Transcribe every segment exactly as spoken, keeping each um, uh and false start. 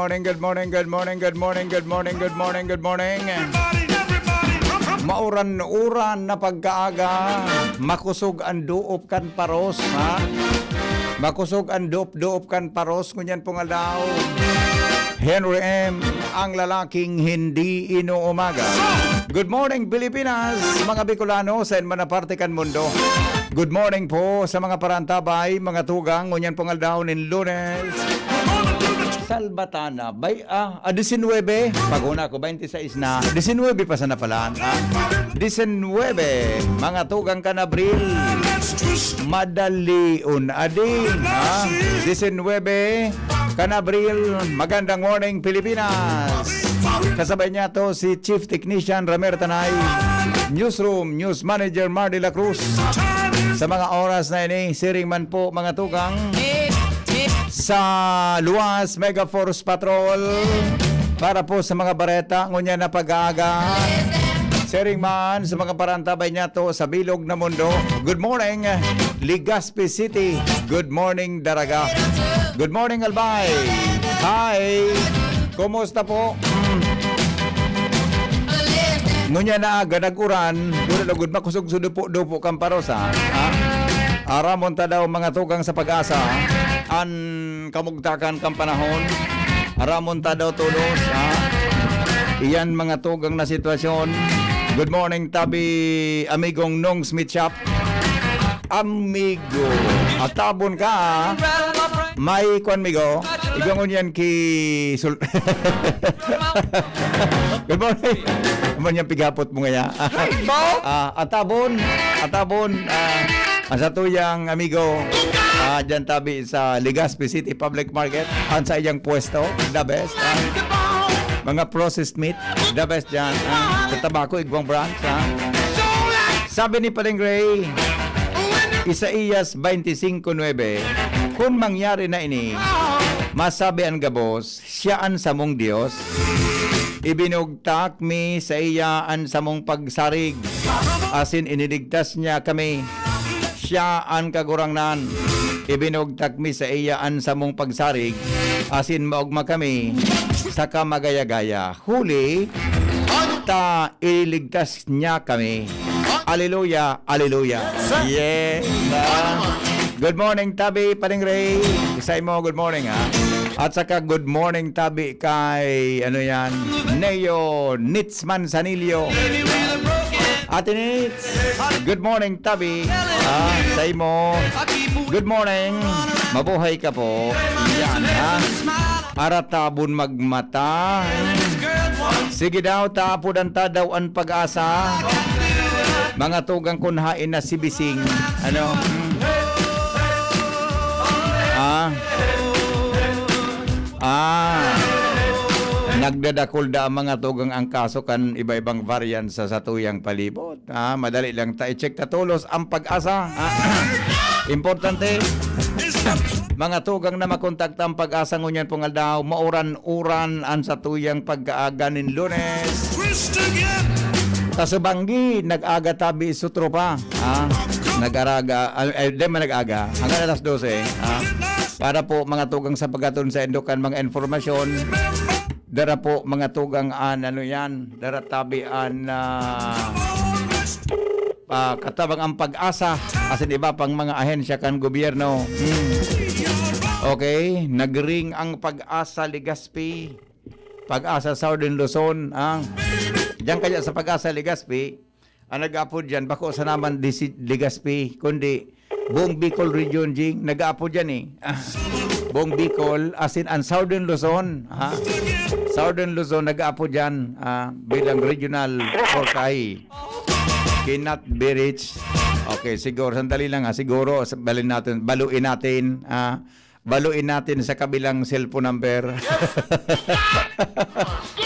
Morning, good morning, good morning, good morning, good morning, good morning, good morning. Mauran-uran na pagkaaga, makusog an duop kan paros, ha? Makusog an duop-duop kan paros, ngunyan pong aldaw. Henry M, ang lalaking hindi inuumaga. Good morning, Pilipinas, mga Bicolano, sa man na parte kan mundo. Good morning po sa mga parantabay, mga tugang, ngunyan pong aldaw nin Lunes. Salbatana, bay, ah, ah, disinwebe. Pag-una ko, baynte sais na. Disinwebe pa sana pala, ah. Disinwebe, mga tugang kan Abril. Madalion, ading, ha? Disinwebe, kan Abril. Magandang morning, Pilipinas. Kasabay niya to si Chief Technician Ramer Tanay. Newsroom, News Manager Mar de la Cruz. Sa mga oras na ini, siring man po, mga tugang. Sa Luwas, Mega Force Patrol. Para po sa mga bareta, ngunyan na pag-aaga. Siring man sa mga parantabay niya to sa bilog na mundo. Good morning, Legazpi City. Good morning, Daraga. Good morning, Albay. Hi. Kumusta po? Mm. Ngunyan na aga, nag-uran. Duro lugod, makusog sa dupo-dupo kan paros, ha? Ha? Aramon ta daw, mga tugang sa pag-asa. An kamugtakan kan panahon. Aramon ta daw todos, ha? Iyan mga tugang na sitwasyon. Good morning, tabi, amigong Nong Smith Shop. Amigo, atabon ka, ha? May kwan, migo. Igwangon yan ki Sul-, Good morning. Ano man yung pighapot mo ngaya? Ah, atabon. Atabon. Ah, ang satuyang amigo, ah, dyan tabi sa Legazpi City Public Market, ang sa iyang pwesto, the best, ah. Mga processed meat, the best dyan, ah. Sa tabako, igwang brands, ah. Sabi ni Paring Ray, Isaias twenty-five nueve, "Kun mangyari na ini, masabi an gabos, siya an samong Dios. Ibinugtak mi saiya an samong pagsarig, asin iniligtas niya kami. Siya an Kagurangnan. Ibinugtak mi saiya an samong pagsarig, asin maogma kami, saka magaya-gaya. Huli ta ililigtas niya kami." Aleluya, aleluya. Yes. Ah, good morning, tabi, Paring Ray. Sa imo, good morning, ha. At saka, good morning, tabi, kay, ano yan, Neo Nitsman Sanilio. Ate Nits, good morning, tabi. Ah, sa imo, good morning. Mabuhay ka po. Yan, ha. Aratabon magmata. Sige daw, taapodan ta daw an pag-asa. Mga tugang kun haen na si Bising. Ano? Ah. Ah. Nagdadakul da ang mga tugang ang kaso kan iba-ibang variant sa satuyang palibot. Ah, madali lang ta i-check ta tolos ang pag-asa. Ah, importante, mga tugang na makontakta ang pag-asa ngunyan pong aldaw, mauran-uran an satuyang pagkaaga nin Lunes. Sa Subanggi, nag-aga tabi su tropa. Ah, nag-araga, ay, ay, di man nag-aga. Hanggang alas dose, ah. Para po, mga tugang, sa paghatod saindo kan mga impormasyon, dara po, mga tugang, an, ano yan, dara tabi an, ah, ah, katabang ang pag-asa, asin iba pang mga ahensya kan gobyerno. Hmm. Okay, nag-ring ang pag-asa Legazpi, pag-asa Southern Luzon, ah. Diyan kaya sa pag-asa Legazpi, ang nag-aapod diyan, bako sana man di si Legazpi, kundi buong Bicol Region, Jing, nag-aapod diyan eh. Ah, buong Bicol, asin an Southern Luzon, ha? Southern Luzon, nag-aapod diyan, ah, bilang Regional four Kahi. Cannot be reached. Okay, siguro, sandali lang ha, siguro, sa-, balin natin, baluin natin, ah, baluin natin sa kabilang cellphone number.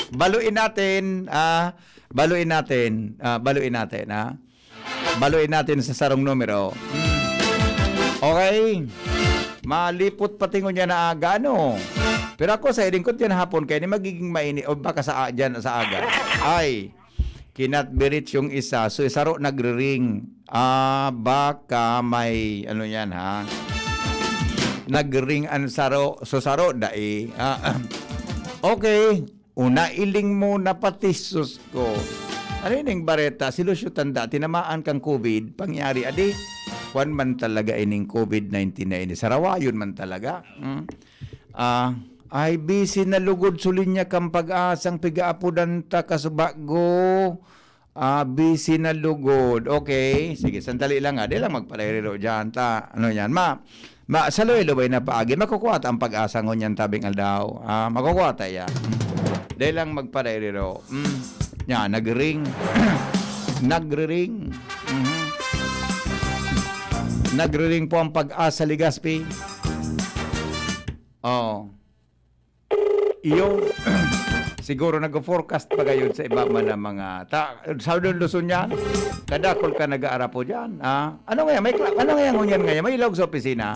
Baluin natin, ah, baluin natin, ah, baluin natin, ha? Baluin natin sa sarong numero. Okay. Malipot pati ngunyan na aga, ano? Pero ako, sa ilingkod yan hapon, kaya ni magiging mainit, o baka sa a-, dyan, sa aga. Ay, cannot be reached yung isa. So, saro nagre-ring. Ah, baka may, ano yan, ha? Nagre-ring ang saro. So, saro, dai. Ah, Okay, o nailing mo na pati, sus ko. Ano ining bareta? Si Lucio Tanda, tinamaan kang covid, pangyari, adi, kwan man talaga ining covid nineteen na ini. Sarawayon man talaga. Hmm? Ah, ay, busy na lugod sa linya kan Pag-asang pigaapodan ta, kasubago. Ah, busy na lugod. Okay. Sige, sandali lang, ah. Di lang magpalairiro dyan. Ta, ano yan? Ma, ma, sa lubay na paagi, makukuha ta ang Pag-asa ngunyan tabing aldaw. Ah, makukuha ta yan. Mm. Di lang magpalairiro. Mm. Yan, nagring. Nagriring. Mhm. Nagriring po ang Pag-asa Legazpi. Oh. Iyo, siguro nag-forecast pa gayud sa iba man na mga ta-, sa Luzon yan. Kadakol ka nag-aarapo dyan, ha? Ano nga yan? May kla-, ano nga yan ngunyan ngayon? May ilog sa opisina?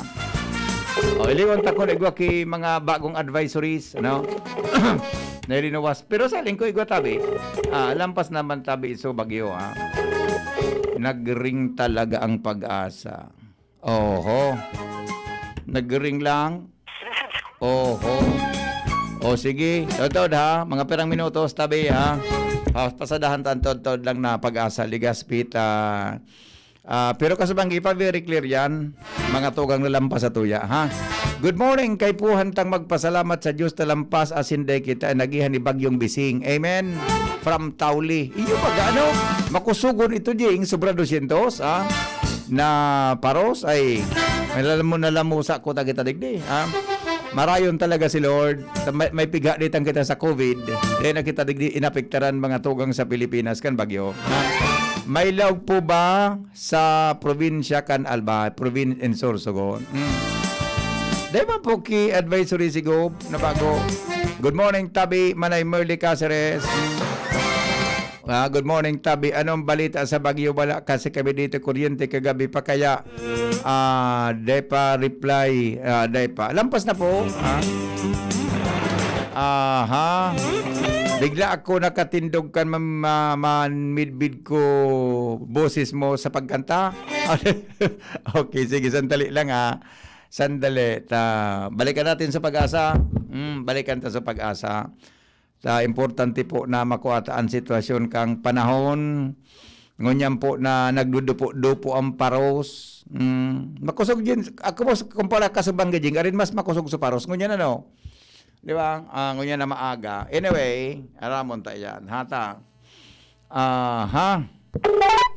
O, iliwon ta kun igwa ki mga bagong advisories, ano? Nailinuwas. Pero sa lingko igwa tabi, ah, lampas naman tabi iso bagyo, ha? Nagring talaga ang Pag-asa. Oho. Nagring lang. Oho. O sige, totod ha, mga pirang minutos, tabi ha. Pa-, pasadahan ta ang totod lang na Pag-asa, Legazpi ta. Ah, pero kasubang ipa very clear yan, mga tugang na lampas sa tuya, ha? Good morning, kaipuhan tang magpasalamat sa Diyos ta lampas asin dai kita nagihan ni Bagyong Bising. Amen. From Tauli. Iyo pag ano, makusugon ito, Jing, sobra dosyentos, ha? Na paros, ay, may lalam mo na lamusa ko ta kita digdi, ha? Marayon talaga si Lord. May, may pigha ditang kita sa covid. Dai na kita digdi inapektaran mga tugang sa Pilipinas kan bagyo, ha? May laog po ba sa probinsya kan Albay, provin-, in Sorsogon? Hmm. Dai man po ki advisory si Gob na bago. Good morning, Tabi, Manay Merly Caceres. Hmm. Ah, good morning, Tabi. Anong balita sa Baguio? Wala kasi kami dito kuryente kagabi pa, kaya, ah, dai pa reply, ah, dai pa. Lampas na po, ha? Aha. Bigla ako nakatindog kan ma-, ma-, manmidbid ko boses mo sa pagkanta. Okay, sige, sandali lang, ha. Sandali. Ta, balikan natin sa Pag-asa. Mm, balikan ta sa Pag-asa. Ta, importante po na makuha ta an sitwasyon kan panahon. Ngunyan po na nagdudupo-dupo ang paros. Mm, makosog din. Ako po, kumpara ka sa Bangga, Jing, arin mas makosog sa paros. Ngunyan ano? Di ba? Ah, ngunyan na maaga. Anyway, aramon ta yan. Hata. Aha.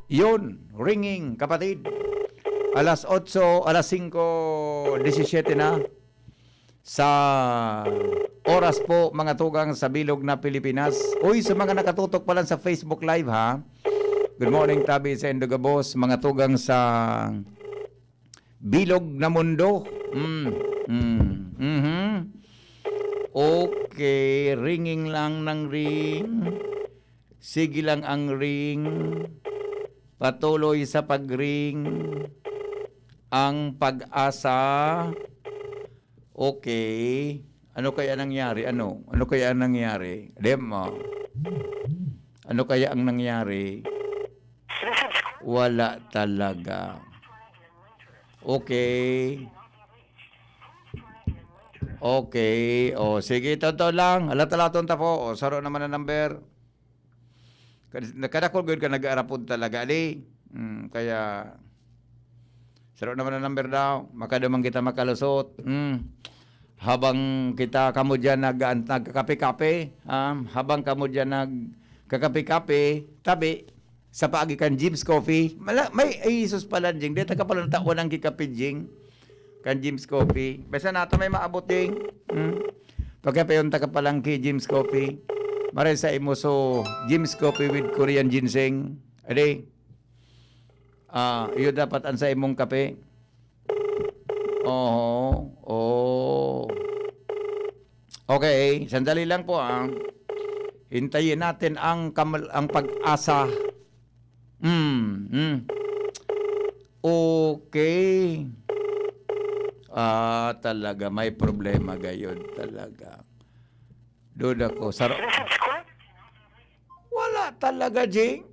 Yun. Ringing, kapatid. Alas otso, alas singko, disisiyete na. Sa oras po, mga tugang sa bilog na Pilipinas. Uy, sa mga nakatutok pa lang sa Facebook Live, ha? Good morning, tabi sa Indogabos, mga tugang sa bilog na mundo. Mm. Mm. Mhm. Okay, ringing lang ng ring. Sige lang ang ring. Patuloy sa pagring. Ang Pag-asa. Okay. Ano kaya nangyari? Ano? Ano kaya ang nangyari? Dem, oh. Ano kaya ang nangyari? Wala talaga. Okay. Okay. O, sige, totoo lang. Alat-alaton ta po. O, saro naman ang number. Kad-, kadakol gud ka nag-aarapod talaga, ali. Mm, kaya, saro naman ang number daw. Makadumang kita makalusot. Mm. Habang kita, kamo diyan nag-, nagkakape-kape, ah, habang kamo diyan nagkakape-kape, tabi, sa paagi kan Jim's Coffee. Mala-, may, ay, Jesus pala, Jing. Dito ka pala natawan ang kikape, Jing. Kan Jim's Coffee. Basta nato may maabot, Jing. Hmm? Pagkapeon ta ka palang ki Jim's Coffee. Maray sa imo, so, Jim's Coffee with Korean ginseng. Ade. Ah, iyo dapat ang sa imong kape. Oho. Oh. Okay, sandali lang po, ah. Hintayin natin ang kamal-, ang Pag-asa. Hmm, hmm. Okay. Ah, talaga, may problema gayod talaga. Duda ko, saro-, wala talaga, Jing.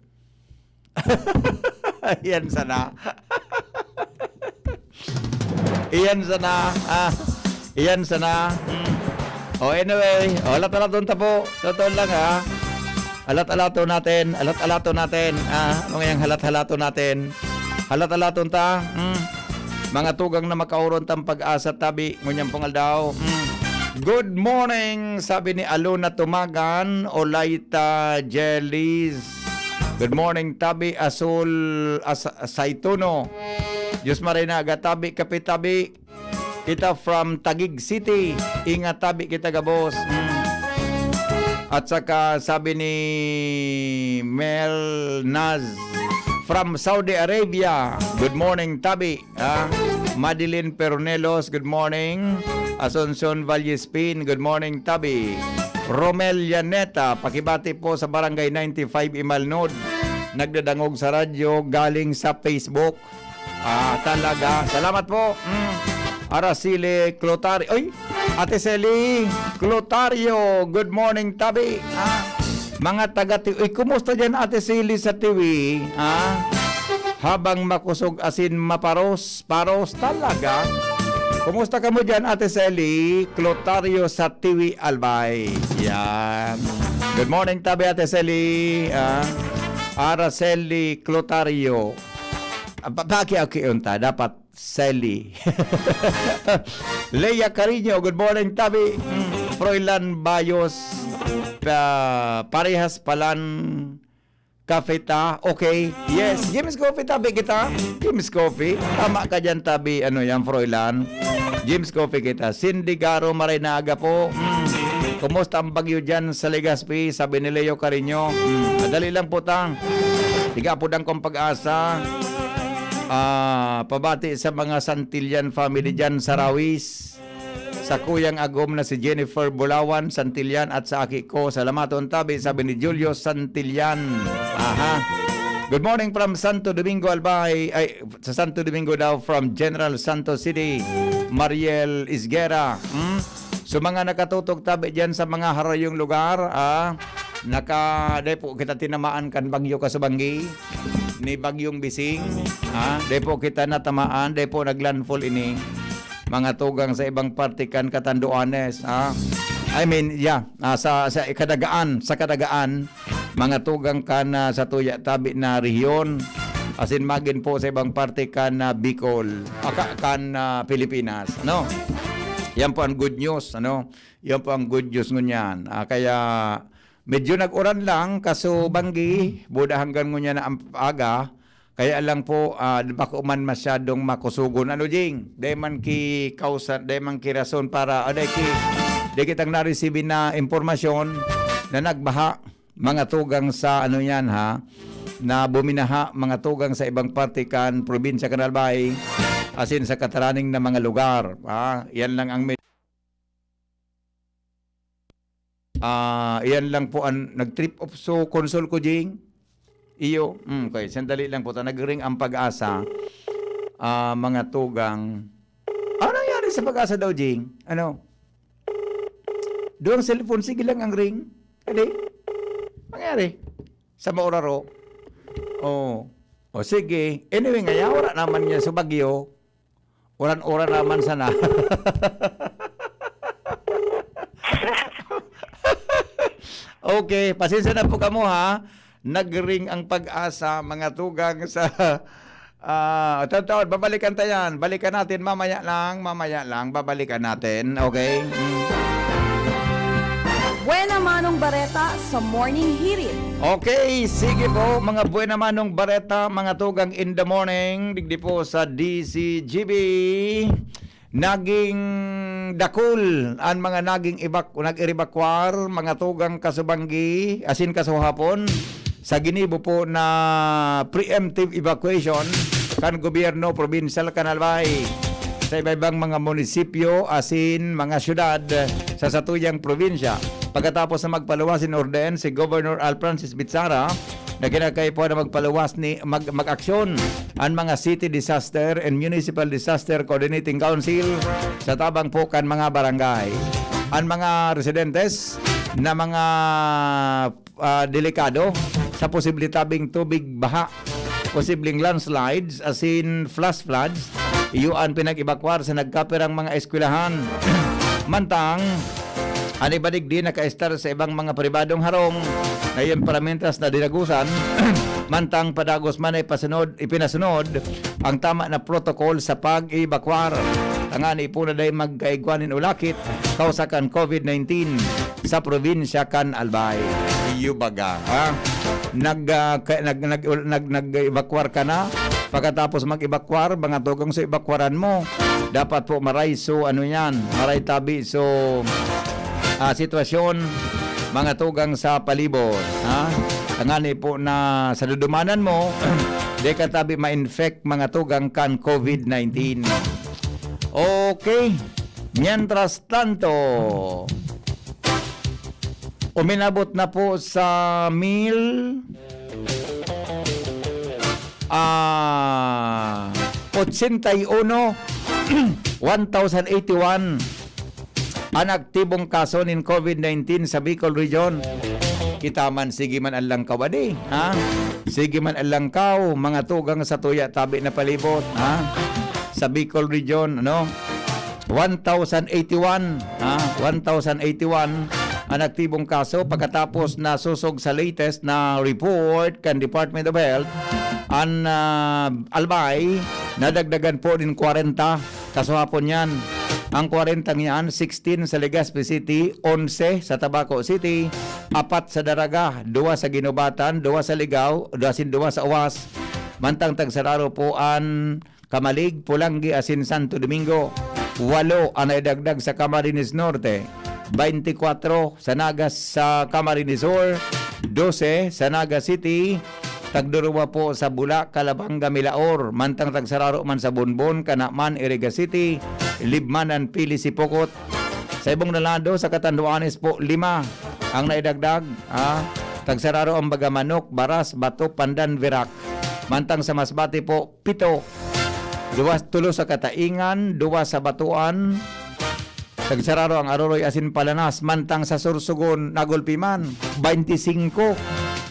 Yan sana. Iyan sana, ah, iyan sana. Hmm. Oh, anyway, oh, alat-alaton ta po. Totoo lang, ha. Alat-alaton natin, alat-alaton natin. Ah, ano ngayang halat-halaton natin? Halat-alaton ta. Hmm. Mga tugang na makaoron tang pag-asa tabi, ngunyan pong aldaw. Hmm. Good morning, sabi ni Alona Tumagan, Olaita Jellies. Good morning, tabi, Asul, As-, Saituno. Diyos marina, gatabi, kape tabi. Kita from Taguig City. Ingat tabi kita gabos. Mm. At saka sabi ni Mel Naz from Saudi Arabia, "Good morning, tabi." Ah, Madeline Pernelos, "Good morning." Asuncion Vallespin, "Good morning, tabi." Romel Yaneta, pakibati po sa Barangay ninety-five Imalnod. Nagdadangog sa radyo galing sa Facebook. Ah, talaga. Salamat po. Mm. Araceli Clotario. Oy, Ate Sally Clotario. Good morning, tabi. Ah, mga taga Tiwi. Uy, kumusta dyan, Ate Sally, sa Tiwi? Ah, habang makusog asin maparos, paros talaga. Kumusta kamo dyan, Ate Sally Clotario, sa Tiwi, Albay? Yan. Good morning, tabi, Ate Sally. Ah, Araceli Clotario. Ah, pa-, pakiaki unta, dapat Sally. Lea Carino, good morning, tabi. Mm, Froilan Bayos, pa-, parehas palan kafe ta. Okay. Yes, James Coffee, tabi kita. James Coffee. Tama ka dyan, tabi. Ano yan, Froilan? James Coffee kita. Cindy Garo, maray na aga po. Mm. Kumusta ang bagyo dyan sa Legazpi? Sabi ni Leo Carino. Mm. Madali lang po ta. Tiga po dang kong pag-asa. Ah, pabati sa mga Santillan family dyan sa Rawis. Sa kuyang agom na si Jennifer Bulawan Santillan at sa aki ko. Salamaton tabi, sabi ni Julio Santillan. Aha. Good morning from Santo Domingo, Albay. Ay, sa Santo Domingo daw, from General Santos City, Mariel Isguera. Hmm? So, mga nakatutok tabi dyan sa mga harayong lugar, ah, naka, dai po kita tinamaan kan Bagyo Kasubanggi, ni Bagyong Bising, ah, dai po kita natamaan, dai po naglandfall ini. Mga tugang sa ibang parte kan Catanduanes, ah. I mean, yeah, ah, sa, sa Kadagaan, sa Kadagaan, mga tugang kan, ah, sa tuya tabi na rehiyon, asin magin po sa ibang parte kan, ah, Bicol, aka-, kan, ah, Pilipinas, no? Yan po ang good news, ano? Yan po ang good news ngunyan. Ah, kaya medyo nag-uran lang, kasubanggi, buda hanggang ngunyan na ang aga. Kaya lang po, ah, bako man masyadong makusugon. Ano, Jing? Dai man ki kausa, dai man ki rason para, ah, dai ki, dai kitang naresibi na impormasyon na nagbaha, mga tugang sa ano yan, ha, na buminaha, mga tugang sa ibang parte kan probinsya kan Albay, asin sa kataraning na mga lugar. Ah, yan lang ang med-, ah, yan lang po ang nag-trip of so console ko, Jing. Iyo, mm, okay, sandali lang po ta. Nag-ring ang Pag-asa, ah, mga tugang. Ano nangyari sa Pag-asa daw, Jing? Ano? Duwang cellphone, sige lang ang ring. Kadi? Nangyari? Sa mauraro? Oh. O sige. Anyway, ngaya, wala naman niya sa Bagyo. Uran-uran naman sana. Okay, pasensya na po kamo, ha. Nagring ang Pag-asa, mga tugang sa, ah, totoo, babalikan ta yan. Balikan natin mamaya lang, mamaya lang, babalikan natin. Okay? Mm. Buena Manong Bareta sa Morning Hirit. Okay, sige po, mga Buena Manong Bareta, mga tugang in the morning, digdi po sa D C G B. Naging dakul an mga naging ebak-, nag-erebakwar, mga tugang kasubanggi, asin kasuhapon, sa ginibo po na preemptive evacuation kan gobyerno probinsyal kan Albay sa iba-ibang mga munisipyo asin mga syudad sa satuyang probinsya. Pagkatapos na magpaluwas nin orden si Governor Al Francis Bichara, na kinakaipuhan na magpaluwas ni, mag-, mag-aksyon an mga City Disaster and Municipal Disaster Coordinating Council sa tabang po kan mga barangay. An mga residentes na mga, ah, delikado sa posible tabing tubig baha, posibleng landslides, asin flash floods, iyo an pinag-ebakwar sa nagkapirang mga eskwelahan. Mantang, An iba digdi nakaestar sa ibang mga pribadong harong na iyan paramintras na dinagusan, mantang padagos man ay pasunod, ipinasunod ang tama na protocol sa pag-ebakwar. Tangani po na dai magkaigwa nin ulakit kausa kan COVID nineteen sa probinsya kan Albay. Iyo baga, ha? Nag, ah, ka- nag, nag, nag, nag-ebakwar ka na? Pagkatapos mag-ebakwar, mga tugang, so ebakwaran mo, dapat po maray so ano yan, maray tabi so ah, sitwasyon, mga tugang sa palibot, ha? Tangani po na sa dudumanan mo, di ka tabi ma-infect, mga tugang, kan COVID nineteen. Okay. Mientras tanto, uminabot na po sa mil, ah, ochenta y uno, one thousand eighty-one an aktibong kaso nin COVID nineteen sa Bicol Region. Kita man, sige man an langkaw, adi, ha? Sige man an langkaw, mga tugang sa tuya tabi na palibot, ha? Sa Bicol Region, ano? One thousand eighty-one, ha? One thousand eighty-one an aktibong kaso pagkatapos na sosog sa latest na report kan Department of Health, an, ah, Albay, nadagdagan po nin kwarenta. Kasuhapon niyan, ang kwarenta niyan, sixteen sa Legazpi City, onse sa Tabaco City, apat sa Daraga, duwa sa Guinobatan, duwa sa Ligao, duwa sin duwa sa Oas. Mantang tagsararo po an Camalig, Polangui asin Santo Domingo. Walo an naidagdag sa Camarines Norte, twenty-four sa Naga, sa Camarines Sur, dose sa Naga City, tagduruwa po sa Bula, Calabanga, Milaor, mantang tagsararo man sa Bonbon, Canaman, Iriga City, Libmanan, Pili, Sipocot. Sa ibong na lado, sa Catanduanes po, lima ang naidagdag, ah, tagsararo ang Bagamanok, Baras, Bato, Pandan, Virac. Mantang sa Masbate po, pito. Duwas, tulo sa Kataingan, duwa sa Batuan. Tagsararo ang Aroroy asin Palanas, mantang sa Sorsogon, nagulpi man, twenty-five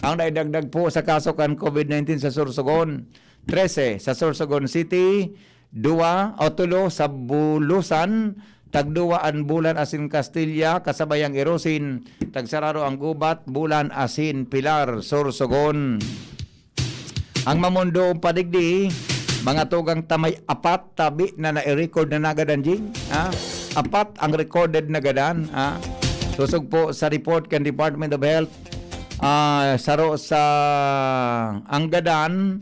ang naidagdag po sa kaso kan COVID nineteen sa Sorsogon. Trese sa Sorsogon City, duwa o tulo sa Bulusan, tagduwa an Bulan asin Castilla, kasabay ang Irosin, tagsararo ang Gubat, Bulan asin Pilar, Sorsogon. Ang mamondo padigdi, mga tugang, ta may apat tabi na nai-record na nagadan, Jing. Ha? Apat ang recorded na gadan, ha? Sosog po sa report kan Department of Health, ah, saro sa ang gadan,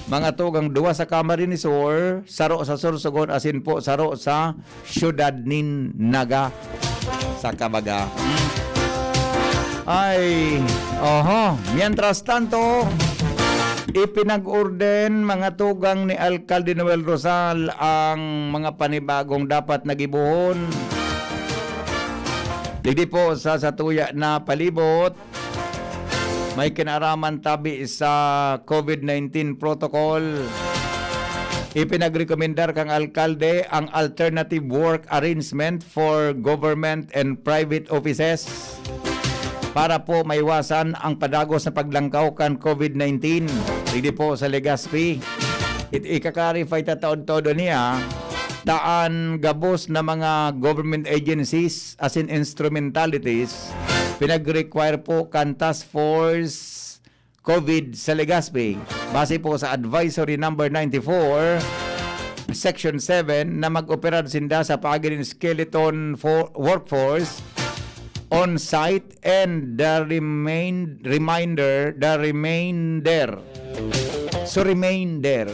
mga tugang, duwa sa Camarines Sur, saro sa Sorsogon, asin po saro sa siyudad nin Naga. Sa kabaga. Hmm. Ay, oho. Mientras tanto, ipinag-orden, mga tugang, ni Alkalde Noel Rosal ang mga panibagong dapat na gibohon. Digdi po sa satuya na palibot, may kinaaraman tabi sa COVID nineteen protocol. Ipinagrekomendar kan alkalde ang alternative work arrangement for government and private offices para po maiwasan ang padagos na paglangkaw kan COVID nineteen. Digdi po sa Legazpi. It, ika-clarify ta taod-taod niya, ta an gabos na mga government agencies asin instrumentalities, pinag-require po kan Task Force COVID sa Legazpi. Base po sa Advisory Number ninety-four, Section seven, na mag-operar sinda sa paagi nin skeleton for workforce on site and the remain, reminder, the remainder. So, remainder.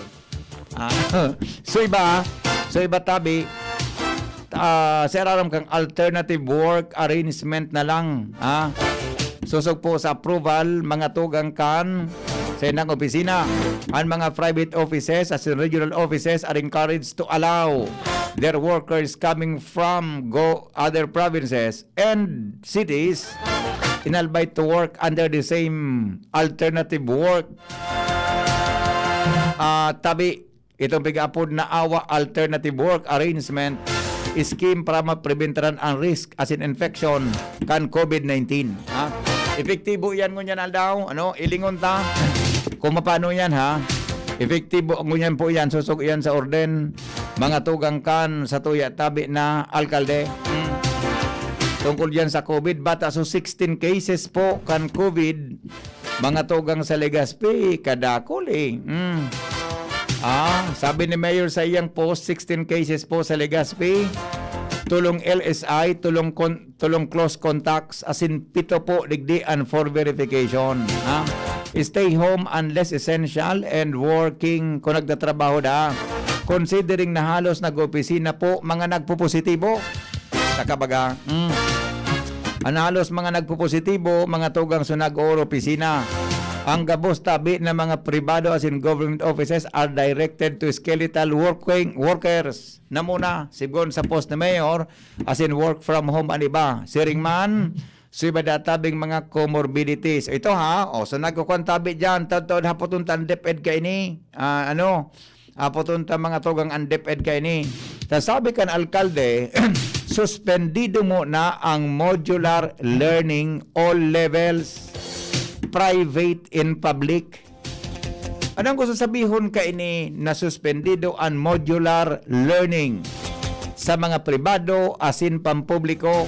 Ah, so iba, so iba tabi, ah, sa irarom kang alternative work arrangement na lang, ah. Sosog po sa approval, mga tugang kan sa indang opisina. Ang mga private offices as in regional offices are encouraged to allow their workers coming from go other provinces and cities in Albay to work under the same alternative work ah, tabi, itong pig-aapod na AWA Alternative Work Arrangement Scheme para mapreventaran ang risk asin infection kan COVID nineteen. Ha? Epektibo yan ngunyan aldaw, ano? Ilingon ta kung mapano yan, ha? Epektibo ngunyan po yan, susog yan sa orden, mga tugang kan sa tuya tabi na alkalde. Hmm. tungkol diyan sa COVID. Bata so sixteen cases po kan COVID, mga tugang sa Legazpi, kadakol eh. Mm. Ah, sabi ni Mayor sa iyang post, sixteen cases po sa Legazpi, tulong L S I, tulong kon-, tulong close contacts, asin pito po digdi an for verification. Ha? Stay home unless essential and working kung nagtatrabaho da. Considering na halos nag-opisina po, mga nagpupositibo. Saka baga, mm, an halos mga nagpupositibo, mga tugang sa nag-oor opisina. Ang gabos tabi na mga pribado asin government offices are directed to skeletal working workers na muna, sigon sa post ni Mayor, asin work from home an iba. Siring man, so iba da tabing mga comorbidities. Ito ha, o, so nagkukuan tabi dyan, taod-taod hapoton ta an DepEd kaini. Ah, ano, hapoton ta mga tugang an DepEd kaini. Ta sabi kan alkalde, suspendido muna ang modular learning, all levels, private and public. Anong gusto sabihon kaini na suspendido an modular learning sa mga pribado asin pampubliko?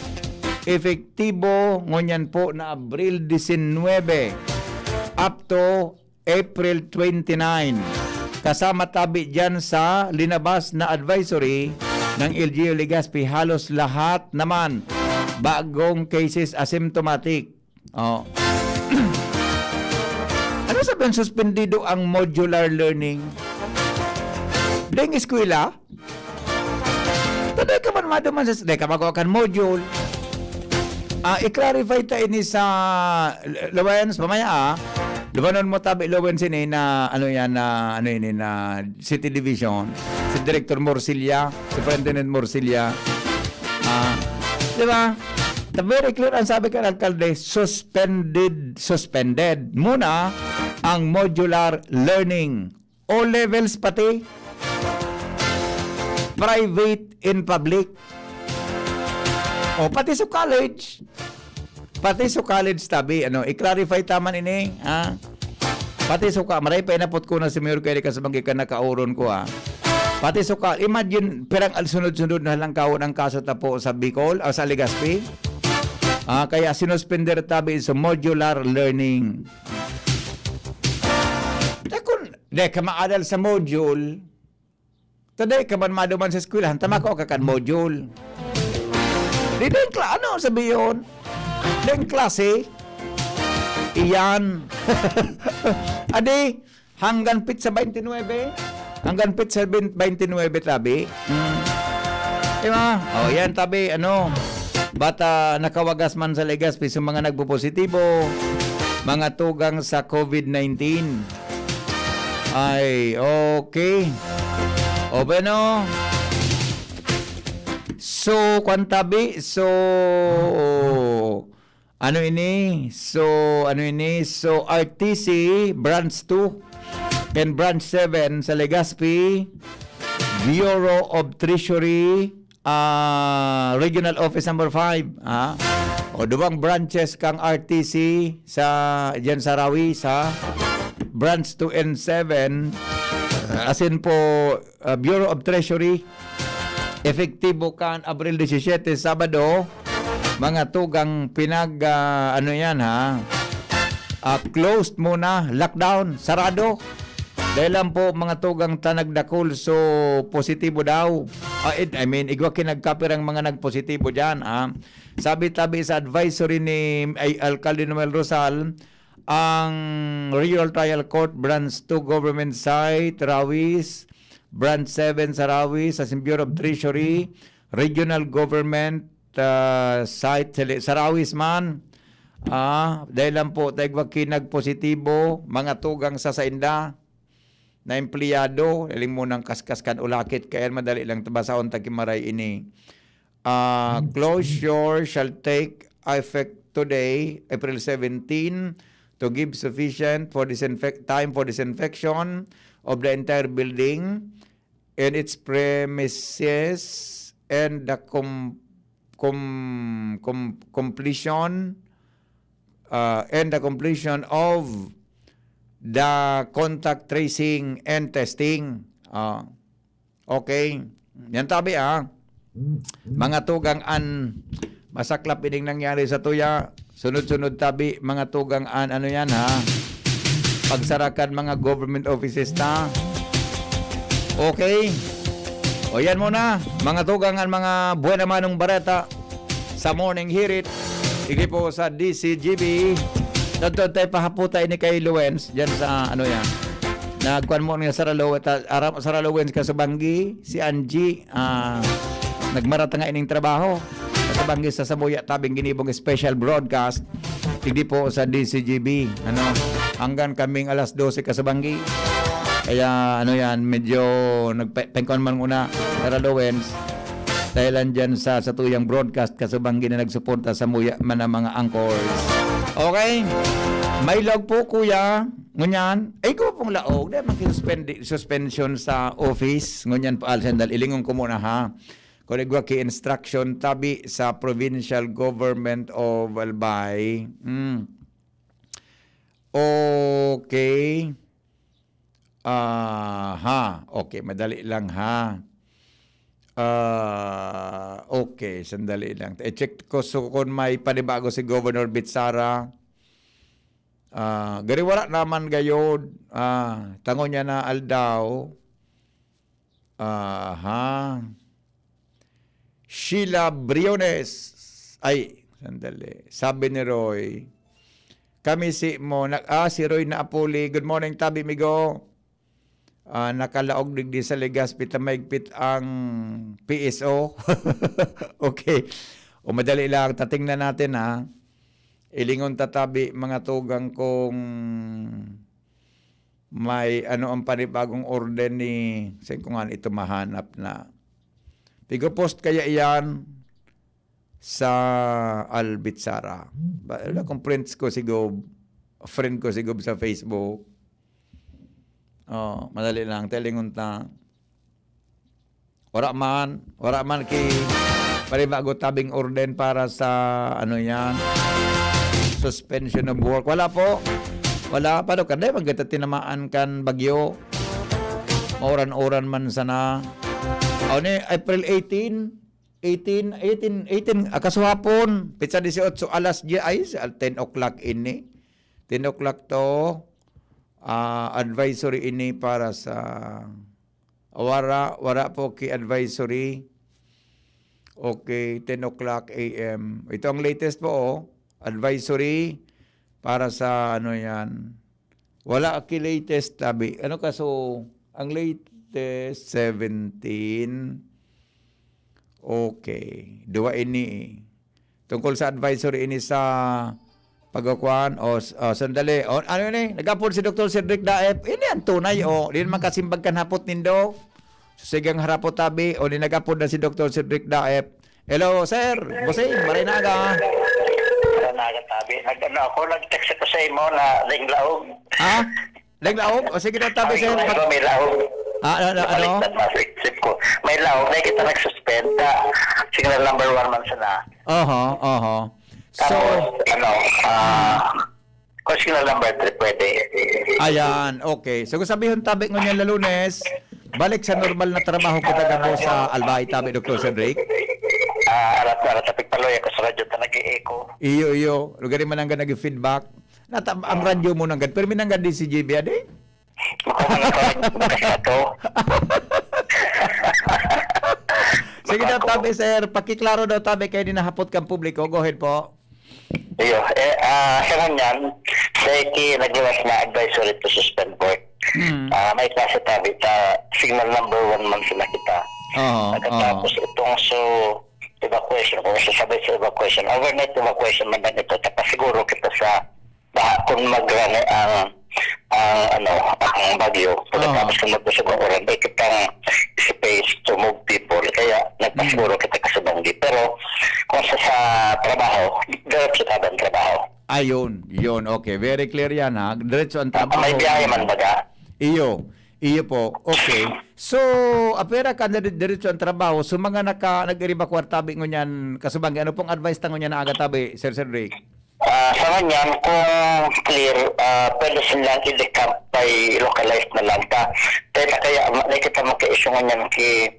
Epektibo ngunyan po na Abril disinwebe up to April twenty-nine. Kasama tabi diyan sa linabas na advisory ng L G U Legazpi, halos lahat naman bagong cases asymptomatic. Oh. Ano sabi ang suspendido ang modular learning? Ding eskwela? Taday ka man maduman sa, dai ka magawa kan module. Ah, i-clarify ta ini sa L-, Lawens, mamaya, ah. Dumanon mo tabi, Lawens, ini na, ano yan, na, ano ini, na City Division. Si Director Morcilla, Superintendent Morcilla. Ah, di ba? Ta very clear ang sabi kan alkalde, suspended, suspended muna ang modular learning. O levels pati, private and public. O pati sa college. Pati sa college tabi, ano, i-clarify ta man ini, ha? Pati suka, maray pa inapot ko na si Mayor Kede kasabanggi ka nakauron ko, ha? Pati suka, imagine, pirang al-, sunod-sunod na lang kaon ang kaso tapo sa Bicol, o sa Legazpi. Ah, kaya sinuspender tabi sa modular learning. Dakon, dai ka maadal sa module. Taday ka man maduman sa eskwelahan, ta makua ka kan module. Di din kla-, ano sabi yun? Din klase. Iyan. Adi, hanggang pitsa twenty-nine. Hanggang pitsa bin-, twenty-nine tabi. Hmm. Di ba? O, yan tabi, ano. Bata nakawagas man sa Legazpi, sa mga nagpopositibo, mga tugang sa COVID nineteen. Ay, okay. O, bueno. So, kwan tabi. So, ano ini? So, ano ini? So, R T C Branch two and Branch seven sa Legazpi, Bureau of Treasury, ah, Regional Office number five, ah. O, duwang branches kang R T C sa, diyan sa Rawi, sa Branch two and seven. Asin po, ah, Bureau of Treasury, epektibo kan Abril disisiyete, Sabado, mga tugang pinag, ah, ano yan, ha? Ah, closed muna, lockdown, sarado. Dahil lang po, mga tugang ta nagdakul, so positibo daw. Ah, it, I mean, igwa kinagkapirang mga nagpositibo dyan, ah. Sabi-tabi sa advisory ni, ay, Alkalde Noel Rosal, ang Regional Trial Court, Branch two Government Site, Rawis, Branch seven sa Rawis, sa Bureau of Treasury, Regional Government, ah, Site sa Li-, sa Rawis man. Ah, dahil lang po, taigwa kinagpositibo, mga tugang sa sainda na empleyado, aling munang kaskas kan ulakit, kaya madali lang tabasahon ta kimaray ini. Ah, closure shall take effect today, April seventeen, to give sufficient for disinfect-, time for disinfection of the entire building and its premises and the com-, com-, com-, completion, ah, and the completion of the contact tracing and testing. Ah, okay. Yan tabi, ah. Mga tugang an Masaklap ining nangyari sa tuya. Sunod-sunod tabi, mga tugang an ano yan, ha? Pagsarakan mga government offices ta. Okay? O yan muna, mga tugang an mga buena manong bareta sa Morning Hirit. Igdi po sa D C G B. Tadtad tayo pahaputa ini kay Luwens, dyan sa ano yan. Nagkuan mo niya sa Ralo, ta, ara-, sa Ralo Wens Kasubanggi, si Angie, ah, nagmarata nga ining trabaho. Kasubanggi sa Samuya Tabing Ginibong special broadcast, digdi po sa D C G B, ano, hanggang kaming alas dose kasubanggi. Kaya, ano yan, medyo nagpe-, pengkon man muna, Sir Allowance, dahil andyan sa, sa tuyang broadcast, kasubanggi na nagsuporta sa Muya man ang mga anchors. Okay? May log po, kuya. Ngunyan, ay, ko pong laog. Dahil magkisuspend-, suspension sa office. Ngunyan po, Alcindal, ilingon ko muna, ha? Kung igwa ki instruction, tabi sa Provincial Government of Albay. Hmm. Okay. Aha. Okay, madali lang, ha. Ah, okay, sandali lang. I-check ko so kung may panibago si Governor Bitsara. Ah, gari wala naman gayod. Ah, tango niya na aldaw. Aha. Sheila Briones. Ay, sandali. Sabi ni Roy, "Kami si mo, na, ah, si Roy Naapuli. Good morning, Tabi Migo." Ah, nakalaog digdi sa Legazpi ta maigpit ang P S O. Okay. O madali lang, tatingnan natin, ha. Ilingon ta tabi, mga tugang, kung may ano ang panibagong orden ni, saan ko nga ito mahanap na. Pigo-post kaya iyan sa Albitsara. Ba, wala kong friends ko si Gob. Friend ko si Gob sa Facebook. Oh, madali lang. Telingon ta. Wala man. Wala man ki panibago tabing orden para sa ano yan. Suspension of work. Wala po. Wala pa daw. Kada magkita tinamaan kan bagyo. Mauran-uran man sana. Ano eh, April eighteen? Eighteen, eighteen, eighteen, ah, kasuhapon, petsa dieciocho, alas diez, ay, sa ten o'clock ini. Ten o'clock to, ah, advisory ini para sa, wara, wara po ki advisory. Okay, ten o'clock A M. Ito ang latest po, oh. Advisory para sa, ano yan, wala ki latest tabi. Ano ka, so, ang latest, seventeen. Okay. Duwa ini eh. Tungkol sa advisory ini sa pagkakuan, o, s-, o, sandali. O, ano yun eh? Nag-apod si Doktor Cedric Daep. Ini ang tunay, o. Di naman kasimbag kan hapot nindo. So, sigang harapot tabi, o, di nag-apod na si Doktor Cedric Daep. Hello, sir. Bossing, maray na aga. Maray na aga, tabi. Nag-, ano ako, nag-text ako sa imo na ding laog. Ha? Ding laog? O, sige na, tabi, sir. Ay, may laog. Ah, ano, ano, ano? Baliktad na sa isip ko. May laog, na kita nag-suspend. Ah, signal number one man sana. Oho, oho. So, tapos, ano, ah, kung signal number three, pwede. Ayan, okay. So, kung sabihon tabi ngunyan na Lunes, balik sa normal na trabaho kita gabo sa Albay, tabi, Doktor Cedric? Ah, arat na arat, tapik paloy ako sa radyo, ta nag-e-echo. Iyo, iyo. Lugar man ang nag-feedback. Nata-, ang radyo mo nanggad, pero minanggad din si J B, adi? Makaman ako, makasato. Sige daw, tabi, sir. Pakiklaro daw, tabi, kayo din nahapot kang publiko. Go ahead po. Iyo, eh, ah, sa ngunyan, sa iki nagluwas na advisory to suspend work. Hmm. Ah, may klase tabi ta, signal number one man sila kita. Oo, oo. Pagkatapos itong so evacuation, kung sasabay sa evacuation, overnight evacuation man lang ito, tapasiguro kita sa baka kung magrani ang, ang, ano, ang bagyo. Pagkatapos Oo. kung magkusog ang ulan, di kitang space to move people. Kaya nagpasiguro Mm. kita kasubanggi. Pero kung sa, sa trabaho, diretso ka ba ang trabaho? Ayun, yun. Okay, very clear yan, ha? Diretso ang Ah, trabaho. may biyahe man baga? Iyo, iyo po. Okay. So, apera ka na diretso ang trabaho. So, mga naka-, nag-iriba kwartabi ngunyan, kasubanggi, ano pong advice ta ngunyan na aga tabi, Sir Cedric? Ah, sa ngunyan, kung clear, ah, pwede silang i-decamp by localized na lang ta. Kaya na kaya, ma-, na kita magka-issue ngunyan ki,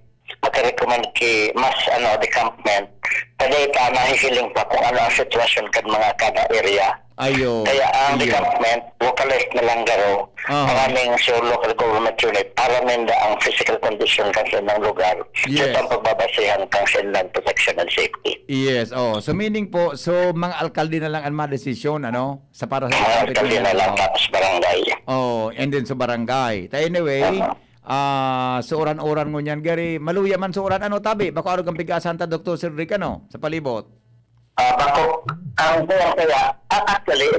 makarecommend ki mas, ano, decampment. Kaya ta nahihiling pa kung ano ang sitwasyon kan mga kada area. Ayo. Kaya ang Iyo. decampment, localized na lang garo, Aha. maraming sa local government unit, para ninda ang physical condition kan sa ilang lugar. Yes. Ito ang pagbabasihan kan sa inland protection and safety. Yes, oh. So meaning po, so mga alkalde na lang ang madesisyon, ano? Sa para sa Mga alkalde na lang, tapos barangay. Oh, and then sa barangay. Ta anyway, Aha. ah, so uran-uran ngunyan, gari, maluya man sa uran, ano, tabi? Bako arog ang pigasan ta, Doktor Cedric, ano, sa palibot? Ah, bako, ang kaya, kaya, ah, actually,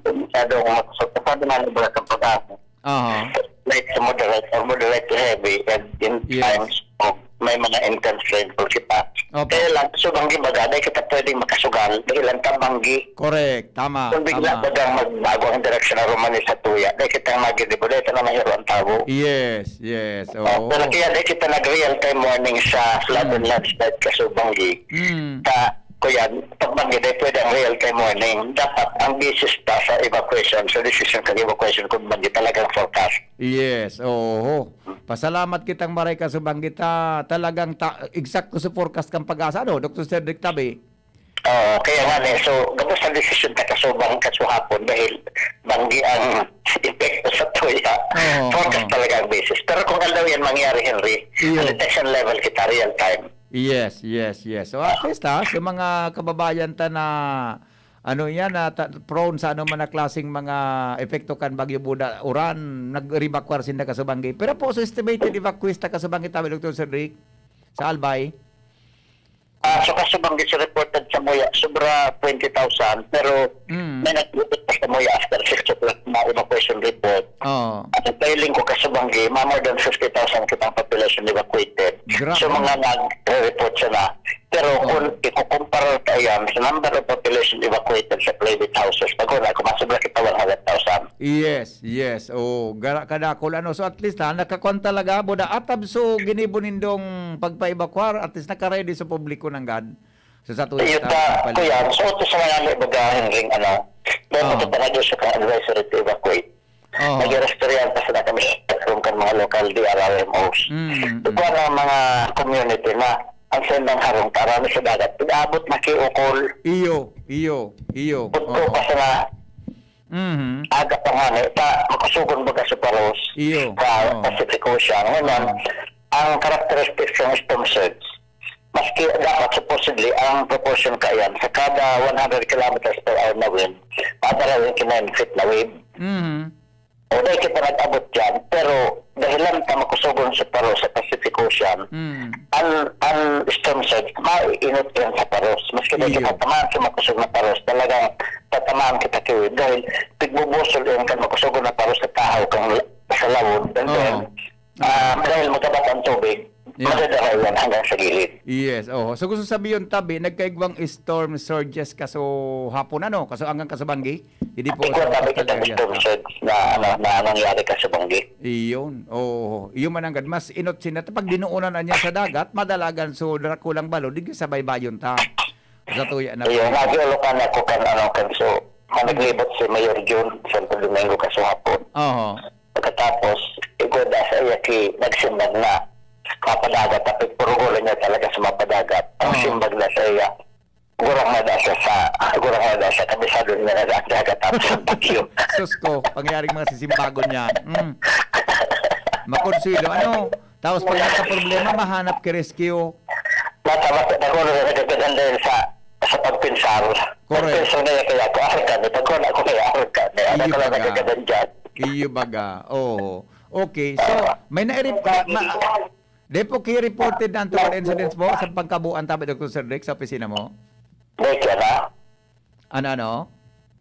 masyadong makusog. Sabi nga ni Brad, ang pag-asa. Aha. Light to moderate or moderate to heavy, and in Yes. times of may mga intense rainfall kita. Opo. Kaya lang, subang ginbaga, dahil kita pwedeng makasugal, dahil lang tabanggi. Correct. Tama. Kung bigla Tama. bagang magbago ang direksyon na rumani sa tuya, dahil kita maginibo, dahil kita na mahiro ang tabo. Yes. Yes. Oh, Oo. pero kaya dahil kita nag-real time warning sa flood and Mm. landslide kasubanggi. Mm. Sa, kuya, pagbanggi, dahil pwede ang real time warning. Dapat ang basis pa sa evacuation, sa decision kang evacuation kung banggi talagang forecast. Yes. Oo. Pasalamat kitang maray kasubanggi ta talagang ta eksakto sa forecast kan pag-asa, ano, Doktor Cedric Tabi? Oo, kaya nga ni, so, gabos na desisyon ta kasubang kasuhapon dahil banggi ang epekto sa tuya. Oo, Forecast oo. talaga ang basis. Pero kung aldaw yan mangyari, Henry, Iyo. ang detection level kita real time. Yes, yes, yes. So, at least, ha, sa mga kababayan ta na, ano yan, na ta prone sa ano man na klaseng mga epekto kan Bagyo Buda, uran, nag-evacuar sinda kasubanggi. Pero po, so estimated evacuees ta kasubanggi tabi, Doktor Cedric, sa Albay? Ah, so kasubanggi, so reported sa Muya, sobra twenty thousand, pero Mm. may nagbutot pa sa Muya after six o'clock na evacuation report. Oo. At ang filing ko kasubanggi, ma more than fifty thousand kitang population evacuated. Grabe. So, mga nagre-report siya na. Pero Oo. kung ikukumpara ta yan sa number of population evacuated sa private houses, pag wala, kumasobra kita one hundred thousand. Yes, yes. Oo, gara-, kadakol ano. So, at least, ha, nakakuan talaga, buda atab so ginibo nindong pagpa-evacuar, at least naka-ready sa publiko nanggad. So, sa tuya Iyo ta, ta, pali. kuya, so, ito sa mga nagbaga, Henry, ano, dapat Oo. ito talaga sa kang advisory to evacuate. Oo. Nag-irestoryahan pa sila kami sa room kan mga local D R R M Os. Mm, Ito mm. ang mga community na ang sendang harong para sa dagat. Pag-abot na kiukol, Iyo, iyo, iyo. punto Oo. pa sa nga Mhm. aga pa nga ni, ta, makusugon baga sa paros Iyo. sa Oo. Pacific Ocean. Ngayon, Oo. ang characteristics ng storm surge, maski dapat supposedly ang proportion kaiyan sa kada one hundred kilometers per hour na wind, maadaraw yung ki nine feet na wave. Mhm. O dahil kita nag-abot dyan, pero dahilan ta makusugon sa paro sa Pacific Ocean, Mm. ang, ang storm surge, mainot yan sa paros. Maski na Iyo. kita tamaan sa makusog na paros, talagang tatamaan kita ki wave. Dahil pigbubusol yan kan makusugon na paros sa tahaw, kang la-, sa lawod. And Oo. then, Oo. ah, dahil magabat ang tubig, Yeah. madadara yan hanggang sa gilid. Yes, oho. So, gusto sabihin, tabi, nagkaigwang storm surges kaso hapon, ano? Kaso hanggang kasabanggi? Hindi po Ikaw, sa tabi coastal kita area. storm surge na, ano, Oo. na nangyari kasabanggi. Iyon. Oo. Iyon man ang gad. Mas inot sinat-, pag dinuunan na niya sa dagat, madalagan, so, dara kulang balo, di sa baybayon ta. Sa tuya na Iyo, po. nag-iolokan ako kan, ano, kan, so, managlibot si Mayor Jun, Santo Domingo, kaso hapon. Oho. Pagkatapos, igod sa iya ki nagsimbag na mapadagat, tapos purugolan niya talaga sa mapadagat. Ang Oo. simbag na sa iya, gurang na da siya sa, gurang na da siya, kabisado niya na da ang dagat tapos ang bagyo. Sus ko, pangyaring mga sisimbagon niya. Mm. Makonsuelo, ano? Tapos pag nagka-problema, mahanap ki rescue. Natawa ko, nagulo na nagkagadan dahil sa, sa pagpinsar. Correct. Pagpinsar na yan, kaya ako, "Arog ka ni." Pag wala ko, "Kaya arog ka ni." Ano Iyo ka lang baga. nagkagadan dyan? Iyo baga. Oo. Okay. So, may na-report, ma-, di po ki reported na untoward incidents po sa pagkabuan tabi, Doktor Cedric, sa opisina mo? Di, kaya na. Ano, ano?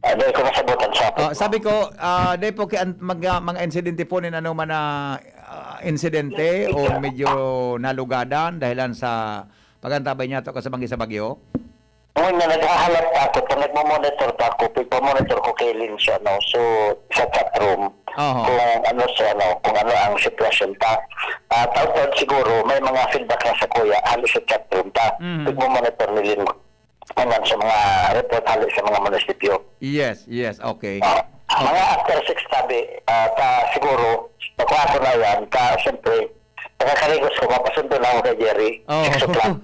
Ah, di ko nasabutan sa Oh, sabi ko, ah, di po ki an-, mag-, ah, mga insidente po nin ano man na, ah, insidente o medyo nalugadan dahilan sa pag-antabay niya to kasabanggi sa bagyo? Ngunyan, naghahalat pa ako, kung nagmo-monitor pa ako, pagpa-monitor ko kay Lin sa, ano, so, sa chat room, Oho. kung ano sa, ano, kung ano ang sitwasyon pa. Ah, taud-taud siguro, may mga feedback na sa kuya, hali sa chat room pa. Mhm. Pagmo-monitor ni Lin, ano, sa mga report, hali sa mga munisipyo. Yes, yes, okay. Ah, mga after six tabi, ah, ta, siguro, nakuha ko na yan, ta, siyempre, Nakakarigos ko, mapasundo na ako kay Jerry. Oh. Six o'clock.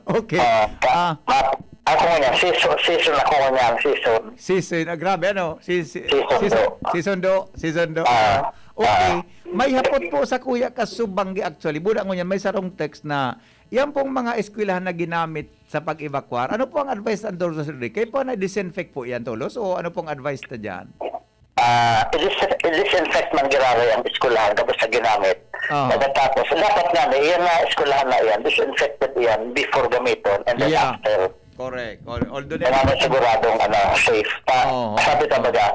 Okay. Ah, ka- Ah. ma- ako nga niya, season, season ako nga niya, ang season. Season, ah, grabe, ano? Si, si, Season season, do. season do, season do. Ah, Ah, okay. ah. May hapot po sa Kuya Kasubanggi, actually. Buda ngunyan, may sarong text na, yan pong mga eskwelahan na ginamit sa pag-evacuar. Ano po ang advice ng Doctor Sir Rick? Kayo po na-disinfect po yan, tolos? O ano pong advice na dyan? Ah, i-dis-, i-disinfect man giraray ang eskwelahan tapos sa ginamit. Oo. Pagkatapos, dapat nga na iyan na eskwelahan na iyan, disinfected iyan before gamiton and then Yeah. after. Correct. Al-, although Kailangan na siguradong, ano, safe. Pa, Oo. sabi ka Oo. baga,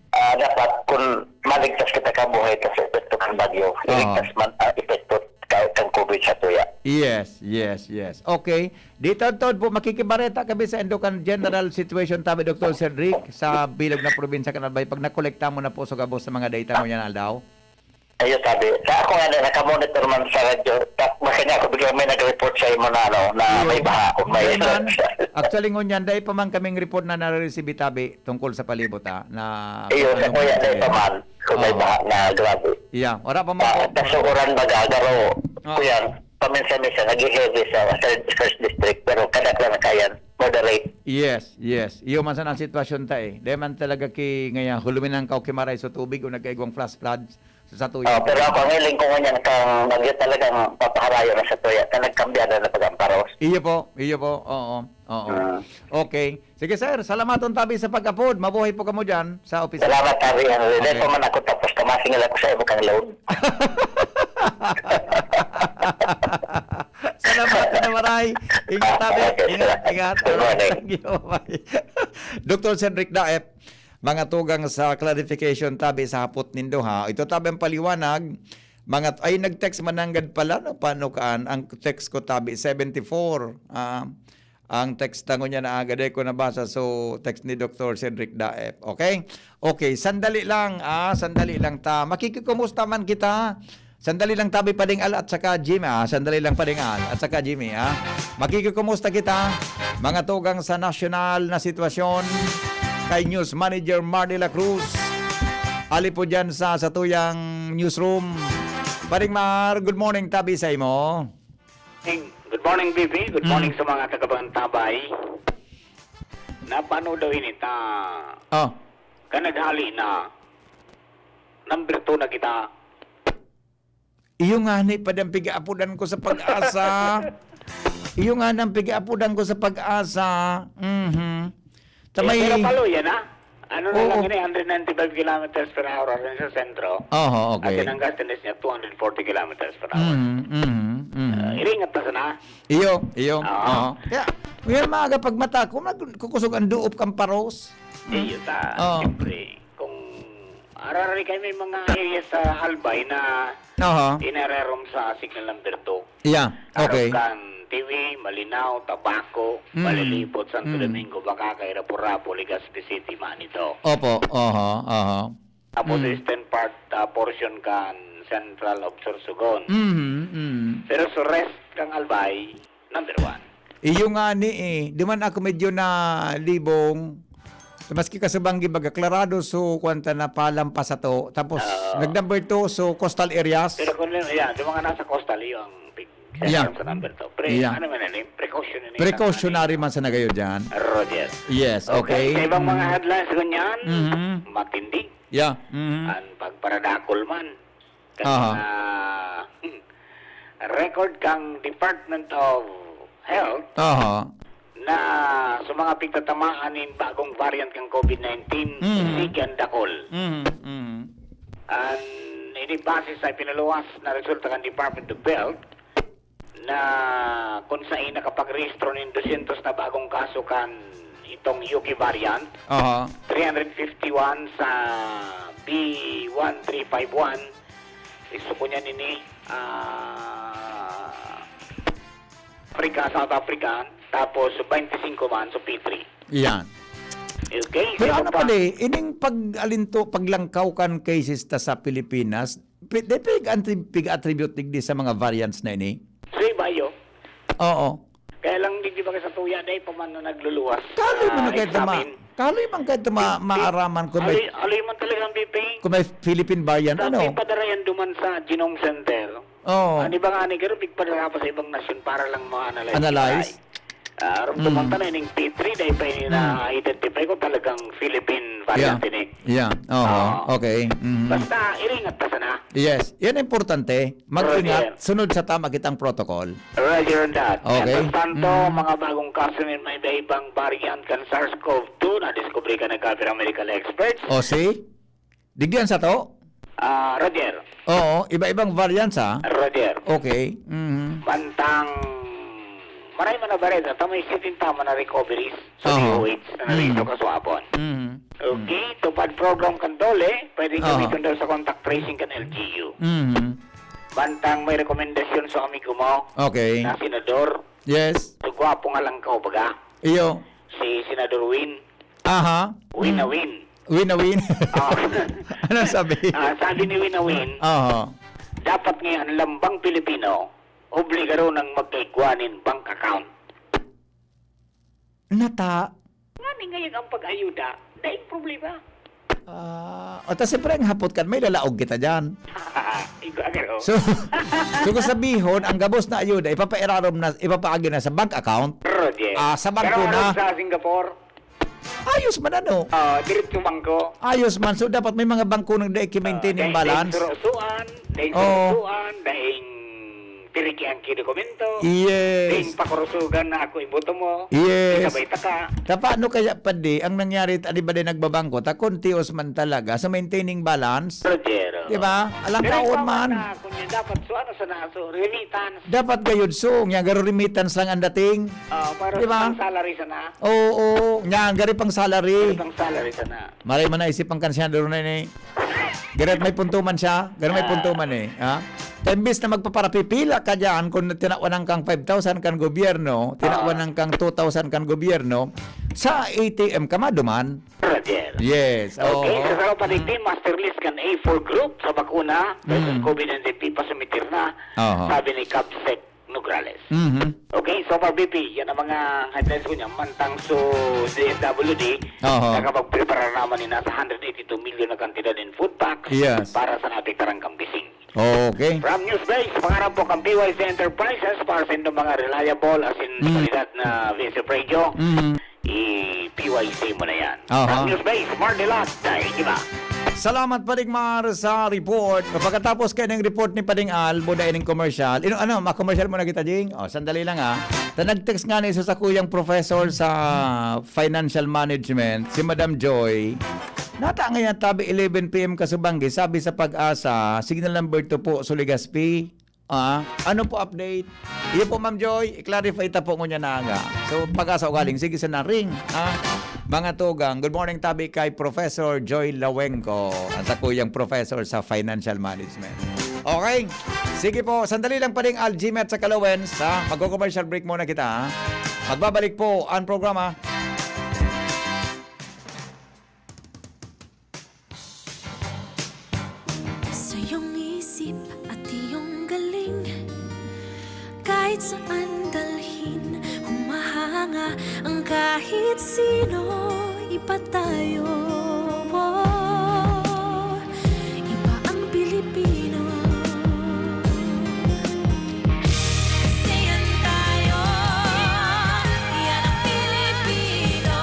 ah, dapat kung maligtas kita ka buhay kasi epekto kan bagyo, Oo. iligtas man ang epekto ka-, kan COVID sa tuya. Yes, yes, yes. Okay. Di taod-taod po, makikibareta kami sa indo kan general situation tabi, Doctor Cedric, sa bilog na probinsya kan Albay, pag nakolekta mo na po sa gabos sa mga data mo yan, Aldaw. Ayun, sabi. Sa ako nga na, nakamonitor man sa radyo, ta-, makanya ako biglang may nag-report sa imo na, ano, na Iyo. may baha, kung may Dai man. Actually, ngunyan, dai pa man kaming report na nare-receive tabi tungkol sa palibot, ah, na Iyo, sa ano kuya, man dai pa yan. man, kung may Oo. baha na grabe. Yeah, wala pa man Ah, po. kasukuran baga, garo, Oo. kuya, paminsan-minsan, nag-heavy sa third, first district, pero kadaklan na kayan, moderate. Yes, yes. Iyo man sana ang sitwasyon ta, eh. Dai man talaga ki, ngaya, huluminan ka o kimaray sa tubig o nagkaigwang flash floods sa satuya. Oh, pero ako, ang hiling ko ngunyan kang bagyo talagang papaharayo na sa tuya, ta nagkambiada na pag-amparos. Iyo po, iyo po. Oo, oo. Ah. Okay. Sige, sir. Salamaton tabi sa pag-apod. Mabuhay po kamo dyan sa opisina. Salamat, Tabi Henry. Dahil Okay. pa man ako tapos, kamasingil ako sa imo kang load. Salamat na maray. Ingat, tabi. Okay, Ingat, salamat. ingat. Good morning. Thank you. Bye. Doctor Cedric Daep, mga tugang sa clarification, tabi sa hapot nindo, ha. Ito, tabi ang paliwanag. Mga, ay, nag-text mananggad pala, no? Paano kaan? Ang text ko, tabi, seventy-four. Ah, ang text na ngunyan na agad, eh, ko nabasa. So, text ni Doctor Cedric Daep. Okay? Okay, sandali lang, ah, sandali lang ta. Makikikumusta man kita. Sandali lang, tabi, Pading Al at saka Jimmy, ah. Sandali lang, Pading Al at saka Jimmy, ah. Makikikumusta kita, mga tugang sa nasyonal na sitwasyon, kay News Manager Mar de la Cruz. Ali po dyan sa satuyang newsroom. Pading Mar, good morning, tabi sa imo. Good morning, B B. Good Mm. morning sa mga taga-Bantabay. Napano daw ini ta? Oh. Kan naghali na, number two na kita. Iyo nga ni, Pading, pigaapodan ko sa pag-asa. Iyo nga nang pigaapodan ko sa pag-asa. Mhm. Ta Eh, may pero palo yan, ah. Ano na Oo. lang yun eh, hundred ninety-five kilometers per hour rin sa sentro. Oho, okay. At ang gastines niya, two hundred forty kilometers per hour. Mhm, mhm, mhm. Ah, iringat na sana. Iyo, iyo. Oo. Oo. Kaya, ngayon maaga pag mata ko, nagkukusog ang duop kang paros. Iyo ta, Oo. siyempre, kung arari kayo may mga area sa Albay na Oho. inarerom sa signal number two. Yeah, okay. Arog kan Tiwi, Malinao, Tabaco, Mm. Malilipot, Santo Mm. Domingo, Bacacay, Rapu-Rapu, Legazpi City, Manito. Opo, oho, oho. Tapos Mm. eastern part, ah, portion kan Central of Sorsogon. Mhm, mm. Pero sa rest kang Albay, number one. Iyo nga ni eh. Di man ako medyo nalibong. So, maski kasubanggi baga, klarado, so, kwanta na palampas ato. Tapos, Oo. nag-number two, so, coastal areas. Pero kung, yan, yung mga nasa coastal, iyo ang big Yeah. sa number two. Pre, Yeah. ano man yan eh, precaution na yun. Precautionary man sa nagayo dyan. Roger. Yes, Okay, okay. sa ibang mga Mm. headlines, ganyan, Mhm. matindi. Yeah. Mhm. Ang pagparadakol man. Kan Aha. mga record kang Department of Health Aha. na sa mga pigtatamaan nin bagong variant kang COVID nineteen, Mm. sige ang dakol. Mm, mm. An ini base sa ipinaluwas na resulta kan Department of Health, na kun sain nakapagrehistro nin dosyentos na bagong kaso kan itong U K variant, Aha. three hundred fifty-one sa B one three five one, iso ko niya nini, ah, Africa, South Africa, tapos twenty-five man sa P three. Iyan. Okay, Pero sino ano pa? pala eh, ining pag-alinto, paglangkaw kan cases ta sa Pilipinas, pi-, di pig-, pig-attribute digdi sa mga variants na ini? Sa iba, yo. Oo. Kaya lang, di, di ba, sa tuya, dai pa man na nagluluwas, Kaloy man ah, na kahit na ma-, examine. kaloy man kahit na ma-, Di, di, maaraman kung may, aloy, aloy man talaga ang B P. kung may Philippine variant, Sa ano? P P, padarayan duman sa Genome Center. Oh. Ang iba nga ni garo, pigpadala pa sa ibang nasyon para lang ma-analyze. Analyze? Ah, aram ko man Mm. tana, ining P three, dahil pa ini Mm. na-identify ko talagang Philippine variant Yeah. ini. Yeah. Oho. Oo. Okay. Mhm. Basta, iringat ta sana. Yes. Yan ang importante. Mag-ingat. Roger. Sunod sa tama kitang protocol. Roger on that. Okay. Mientras tanto, Mm. mga bagong kaso nin may iba-ibang variant kan SARS-CoV two, nadiskubre kan nagkapirang medical experts. O, see? Digyan sa to? Ah, Roger. Oo, iba-ibang variants, ha? Roger. Okay. Mhm. Mantang maray man na bareta, ta may setenta man na recoveries sa Oho. D O H na Mm. narito kaswapon. Mhm. Okay, Mm. tupad program kan DOLE, pwede Oho. gamiton daw sa contact tracing kan L G U. Mhm. Mantang may rekomendasyon sa amigo mo Okay. na senador, Yes. so gwapo nga lang ka, baga. Iyo. Si Senador Win. Aha. Win na Mm. win. Win na win. Ah. Anong sabi? Ah, sabi ni Win na win, Aha. dapat ngayon ang lambang Pilipino, obligado nang magkaigwa nin bank account. Nata- Ngani ngayon ang pag-ayuda, daing problema. Ah, o ta siyempre ang hapot kan, may lalaog kita dyan. Ikaw, ano? So, so kung sabihon, ang gabos na ayuda, ipapairarom na, ipapaagi na sa bank account. Roger. Ah, sa bangko Pero na. Sa Singapore, Ayos man, ano? Ah, diretso bangko. Ayos man. So, dapat may mga bangko nang dai ki-maintain Ah, yung dai-, balance. Dai surusuan, dai Oo. surusuan, daing tirikian ki dokumento, Yes. daing pakurusugan na ako iboto mo, Yes. isabay taka. Ta paano kaya, padi, ang nangyari, ta, di ba, di nagbabangko, ta kontios man talaga sa maintaining balance? Roger, oo. Di ba? Alang Pero kaon ikaw man. na, kung yan dapat, so ano sa naso, remittance. Dapat gayud so, nga garo remittance lang ang dating. Ah, para Di ba? sa pang salary sana. Oo, oo. Nga, gari pang salary. Gari pang salary sana. Maray man naisip ang kansyado na ni. Garit may punto man siya. Garit may Ah. punto man eh. Ha? Ta imbis na magpaparapipila ka dyan, kung tinawanan kang five thousand kan gobyerno, tinawanan Ah. kang two thousand kan gobyerno, sa A T M ka maduman. Roger. Yes. Okay, Oo. sa sarong paligid, master list kan A four group sa bakuna versus Mm. COVID nineteen, pipasumitir na, Oho. sabi ni Kabsec Nograles. Mhm. Okay, so, P R B P, yan ang mga headlines ko niya. Mantang so, D S W D, Oho. nakapagprepara naman ni nasa hundred eighty-two million na kantidad in food packs Yes. para sa naapektarang kambising. Okay. From Newsbase, pangarap po kang P Y C Enterprises para sa inyong mga reliable as in Mm. kalidad na V S F radio. Mm. I-P Y C mo na yan. Aha. Ang Newsbase, Mardelat, dahil iba. Salamat, Paring Mar, sa report. Pagkatapos kayo ng report ni Paring Al, buda ining commercial. Ino, ano, ma-commercial muna kita, Jing? O, sandali lang, ah. Ta nag-text nga ni isa sa kuyang professor sa financial management, si Madam Joy. Nata ngayon, tabi eleven P M kasubanggi, sabi sa Pag-asa, signal number two po, Suligaspi. Ah, ano po update? Iyo po, Ma'am Joy, i-clarify ta po ngunyan na aga. So, Pag-asa ugaling, sige sa naring, ha? Mga tugang, good morning tabi kay Professor Joy Lawenco, ang sakuyang professor sa financial management. Okay, sige po, sandali lang pa rin, Algim at sa Kalawens, ha? Magko-commercial break muna kita, ha? Magbabalik po ang programa. Sa iyong isip at iyong galing, kahit saan dalhin, humahanga ang kahit sino. Iba tayo, oh, iba ang Pilipino. Kasi yan tayo, yan ang Pilipino.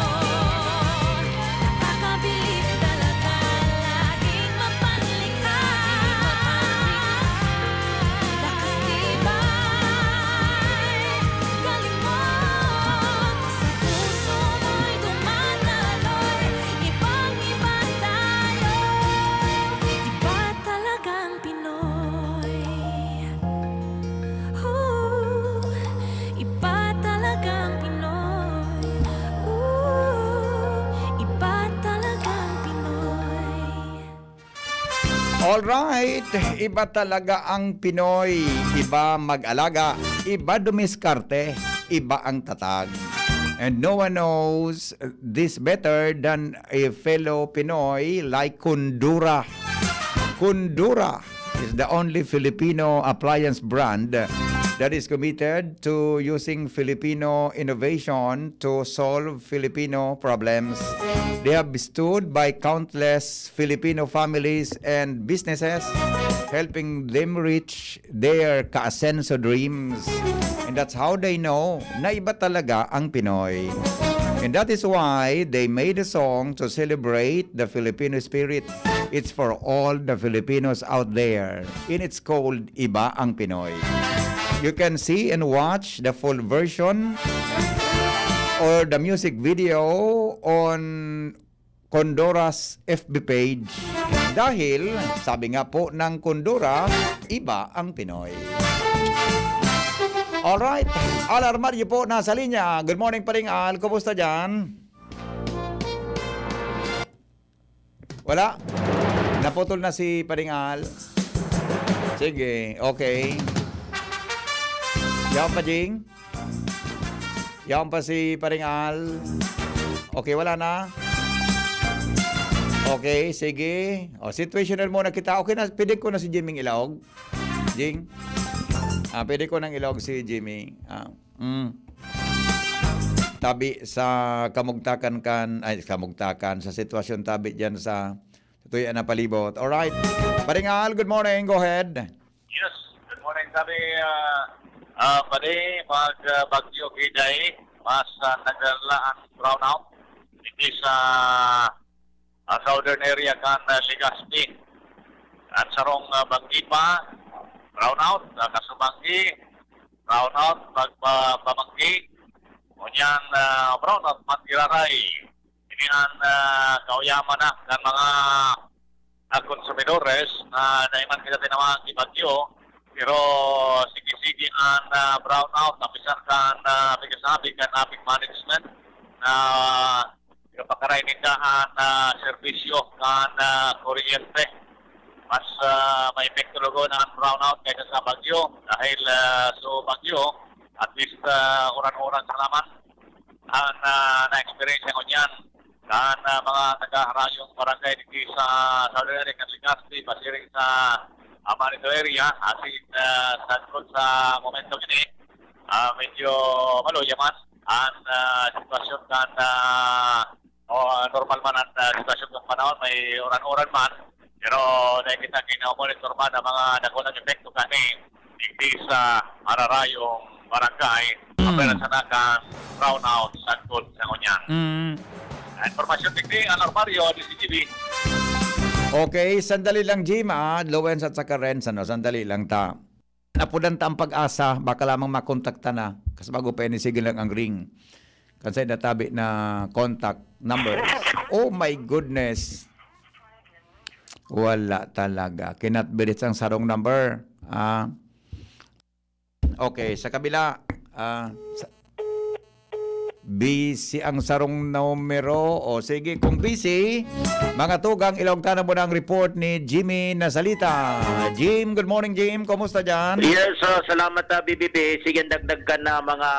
Nakakabilib talaga, laging mapanlikha. Lakas tibay, galing mo, sa puso mo'y tumataloy. Ibang-iba tayo, iba talagang Pinoy. Ooh, iba talagang Pinoy. Ooh, iba talagang Pinoy. Alright, iba talaga ang Pinoy. Iba mag-alaga, iba dumiskarte, iba ang tatag. And no one knows this better than a fellow Pinoy like Kundura. Kundura is the only Filipino appliance brand that is committed to using Filipino innovation to solve Filipino problems. They have stood by countless Filipino families and businesses helping them reach their ka-Asenso dreams. And that's how they know na iba talaga ang Pinoy. And that is why they made a song to celebrate the Filipino spirit. It's for all the Filipinos out there. And it's called Iba ang Pinoy. You can see and watch the full version or the music video on Condora's F B page. Dahil, sabi nga po ng Condora, iba ang Pinoy. Alright. Al Armario po nasa linya. Good morning, Paring Al. Kumusta dyan? Wala? Naputol na si Paring Al? Sige, okay. Yaw pa, Jing? Yaon pa si Paring Al. Okay, wala na? Okay, sige. O, situational muna kita. Okay na, pwede ko na si Jimmy ilaog? Jing? Ah, pwede ko nang ilaog si Jimmy. Ah, mm. Tabi sa kamugtakan kan, ay, kamugtakan, sa sitwasyon tabi dyan sa, sa tuya na palibot. Alright. Paring Al, good morning. Go ahead. Yes, good morning. Sabi, ah, ah, pwede mag, ah, Bagyo Giday, mas, ah, nagdala ang brownout. Hindi sa, ah, southern area kan, ah, Legazpi. At sarong, ah, Banggi pa, brownout, ah, Kasubanggi, brownout, pag, pa, Pamanggi. Ngunyan, ah, brownout, Magiraray. Ini an, ah, kauyaman na kan mga, ah, konsumidores na dai man kita tinamaan ki bagyo, pero sige-sige an, ah, brownout, abisan kan, ah, pigasabi kan Apec Management na ipapakaray ninda an, ah, serbisyo kan, ah, kuryente. Mas, ah, maepekto logod an brownout kaysa sa bagyo dahil, ah, so bagyo, at least, ah, uran-uran sa laman. An, ah, na-experience ngunyan kan, ah, mga taga-harayong barangay digdi sa Southern Area kan Legazpi, pasiring sa, ah, Manito area, asin, ah, sagkod sa momento ini, ah, medyo maluya man an, ah, sitwasyon kan, ah, o, normal man an, ah, sitwasyon kan panahon, may uran-uran man. Pero dai kita kina-monitor man an mga dakulang epekto kani digdi sa hararayong barangay. Mm. Apela sa nakang brownout sagkod sa ngunyan. Mm. Ang impormasyon digdi, Al Armario, D Z T V. Okay, sandali lang, Jim, ah. Lowens at saka Renz, ano? Sandali lang ta. Napudan ta ang pag-asa, baka lamang makontak ta na. Kasi bago pa ini, sige lang ang ring. Kasi natabi na contact number. Oh my goodness. Wala talaga. Cannot be reached ang sarong number. Ah. Okay, sa kabila. Ah, sa, busy ang sarong numero. O sige, kung busy, mga tugang, ilaog ta na muna ang report ni Jimmy Nasalita. Jim, good morning, Jim. Kumusta dyan? Yes, ah, salamat, ah, B B P. Sige, dagdag ka na mga,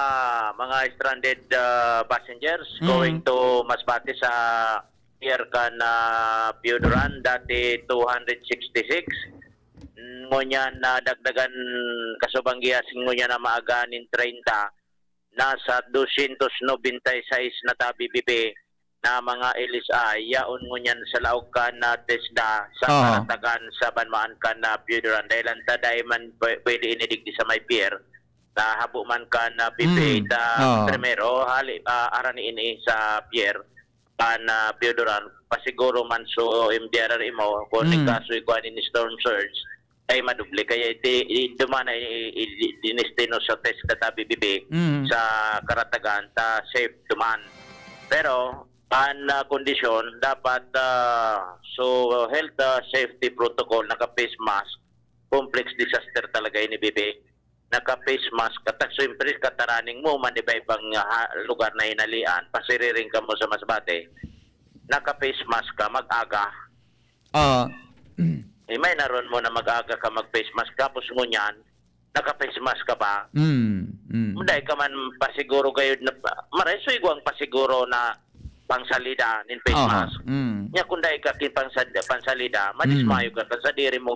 mga stranded, ah, passengers Mm. going to Masbate sa pier kan, ah, Pio Duran, dati two hundred sixty-six. Ngunyan, nadagdagan kasubang gihas, ngunyan na maaga nin treinta, nasa dosyentos nobenta y seis na ta, B B P, na mga L S I, yaon ngunyan sa laog kan, ah, TESDA, sa Aha. karatagan sa banwaan kan, ah, Pio Duran. Dahil ang ta dai man pwe-, pwede ini digdi sa may pier, na habo man kan, ah, P P A Mm. ta Oo. primero, hali, ah, arani ini sa pier, kan, ah, Pio Duran, pasiguro man so M D R R M O, kung Mm. nagkasoy ko anin storm surge, ay madoble. Kaya iti, i-, duman na i-, i-, i-, dinestino sa TESDA ta, B B P, Mm. sa karatagan, ta safe duman. Pero, an, ah, kondisyon, dapat, ah, so, health, ah, safety protocol, naka-face mask, complex disaster talaga ini, B B. Naka-face mask ka, ta, siyempre, kataraning mo, man iba-ibang, ah, ha-, lugar na hinalian, pasiriring ka mo sa Masbate, naka-face mask ka, mag-aga. Ah. Eh, may naron mo na mag-aga ka, mag-face mask, tapos ngunyan, naka-face mask ka pa. Mm, mm. Munday ka man pasiguro gayud na pa-, maray so igwang pasiguro na pangsalida nin face Aha, mask. mm. Nya kung dai ka kin pangsad-, pansalida, madismayo Mm. ka kan sadiri mo.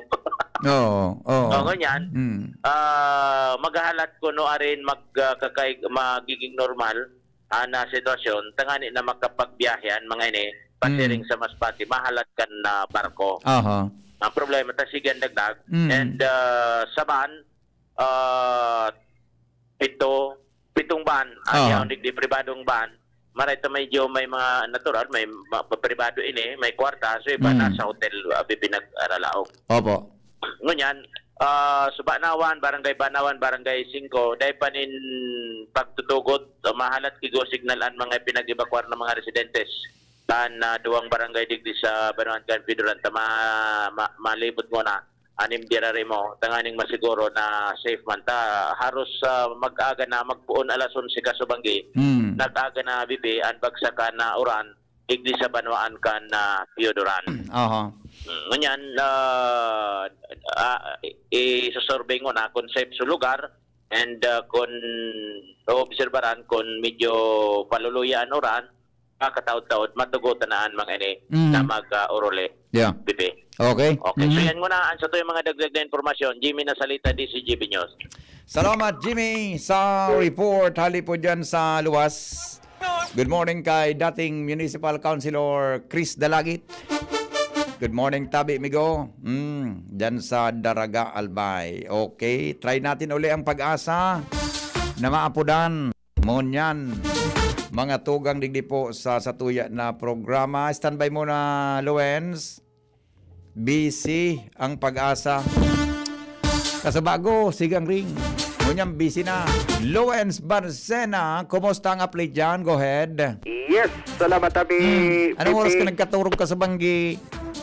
Oo, oo. O, ngunyan, Mm. ah, maghahalat kuno arin mag, ah, kakay-, magiging normal an, ah, sitwasyon, tangani na makapagbiyahe an mga ini, pasiring Mm. sa Masbate, mahalat kan, ah, barko. Aha. Ang problema, tasigan dagdag. Mm. And, ah, sa van, ah, pito, pitong van, ang Oh. yaon digdi pribadong van. Maray ta medyo may mga natural, may ma-, pribado ini, may kwarta, so iba Mm. nasa hotel, ah, pipinag-aralaog. Opo. Ngunyan, ah, sa Banawan, Barangay Banawan, Barangay Singko, dai pa nin pagtutugot, ah, mahalat ki go signal an mga pinag-ebakwar na mga residentes. Tan, ah, duwang barangay digdi sa Banawan kan Pioduran ta ma-, ma-, malibot ngona an M D R R M O, tanganing masiguro na safe man ta. Haros, ah, mag-aga na, magpoon alas onse kasubanggi, Hmm. nag-aga na bibi an bagsakan na uran, digdi sa banwaan kan, ah, Pioduran. Aha. Mm, ngunyan, ah, ah, i-, isusurvey ngona kun safe sa lugar, and, ah, kun oobserbaran kun medyo paluluya an uran, makataod-taod, matugotan na an mga ini Mm. na mag, ah, orole. Yeah. Bibi. Okay. Okay, so Mhm. yan muna ang sa tuyang mga dagdag na impormasyon. Jimmy Nasalita, D C G B News. Salamat, Jimmy, sa report. Hali po dyan sa luwas. Good morning kay dating Municipal Councilor Chris Dalagit. Good morning, Tabi Migo. Mm, dyan sa Daraga, Albay. Okay, try natin uli ang Pag-asa na maapodan. Ngunyan, mga tugang digdi po sa satuya na programa. Standby muna, Loens. Busy ang Pag-asa. Kasabago, sigang ring. Ngunyan, busy na. Loens Barcena, kumusta ang update dyan? Go ahead. Yes, salamat, Tabi. Hmm. Anong oras ka P P. nagkaturog kasubanggi?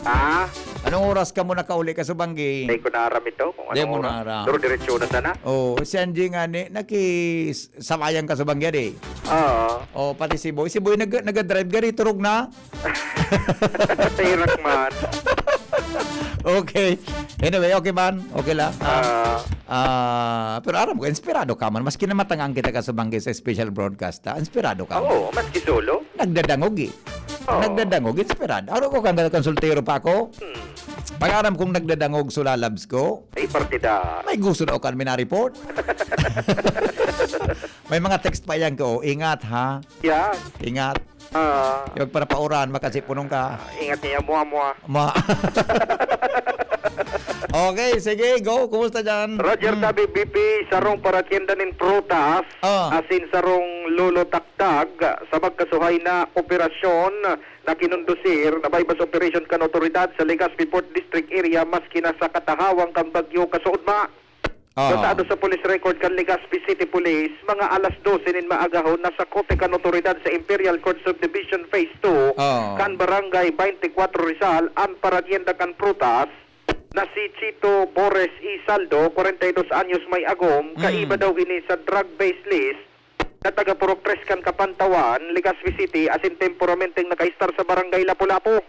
Ah? Anong oras ka mo nakauli kasubanggi? Di ko naaram ito kung Di anong mo oras. naaram. Pero diretsyo na sana. Oh, si Angie nga ni, nakis-, sabayan kasubanggi, di? Oo. Oh, pati si Boy. Si Boy nag-, nag-drive gari, turog na. Tirak man. Okay. Anyway, okay man. Okay lang. Ah. Ah, ah, pero aram ko, inspirado ka man. Maski na matangang kita kasubanggi sa special broadcast, ah, inspirado ka man. Oo, maski solo. Nagdadangog eh. Oo. Nagdadangog, inspirado. Aram ko kang konsultero pa ako. Hmm. Pag aram kong nagdadangog, sulalabs ko. Ay, partida. May gusto na ako kan minareport. May mga text pa yan ko, "Ingat, ha? Yan. Ingat. Ah. Yung pagparapauran, makasipunong ka." Ingat niya, mua, mua. Ma- Okay, sige, go. Kumusta dyan? Roger Hmm. Tabi, B P, sarong paratyenda nin prutas, Ah. asin sarong lolo taktak, sa magkasuhay na operasyon na kinundusir, na may bas operation kan otoridad sa Legazpi Port District area, maski na sa katahawang kan bagyo kasuodma. Ah. Basado sa police record kan Legazpi City Police, mga alas dose nin maagahon, nasa kote kan otoridad sa Imperial Court Subdivision Phase two, Ah. kan Barangay twenty-four Rizal, an paratyenda kan prutas na si Chito Bores Isaldo, kwarenta y dos anyos, may agom, Mm. kaiba daw ini sa drug-based list na taga Purok Tres kan Kapantawan, Legazpi City, asin tempuramenteng nakaistar sa Barangay Lapu-Lapu.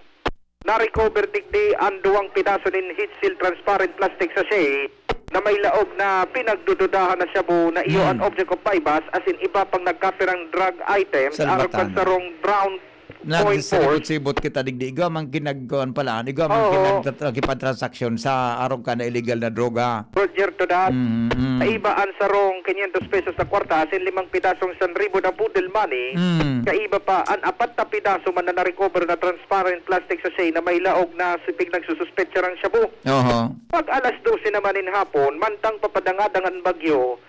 Na-recover digdi an duwang pedaso nin heat seal transparent plastic sachet na may laog na pinagdududahan na shabu na iyo an Hmm. object of buy-bust asin iba pang nagkapirang drug items, Salbatan. arog kan sarong brown point force. Nagsisibot-sibot kita digdi. Igwa man kinagkuan pala, igwa man Oo. kinagtat-, nakipagtransaksyon sa arog ka na illegal na droga. Roger to that. Mm, mm. Kaiba an sarong quinientos pesos na kwarta asin limang pedasong sanribo na boodle money. Mm. Kaiba pa an apat na pedaso man na na-recover na transparent plastic sachet na may laog na si-, pig-, nagsususpetsarang shabu. Oho. Pag alas dose naman nin hapon, mantang papadangadang an bagyo,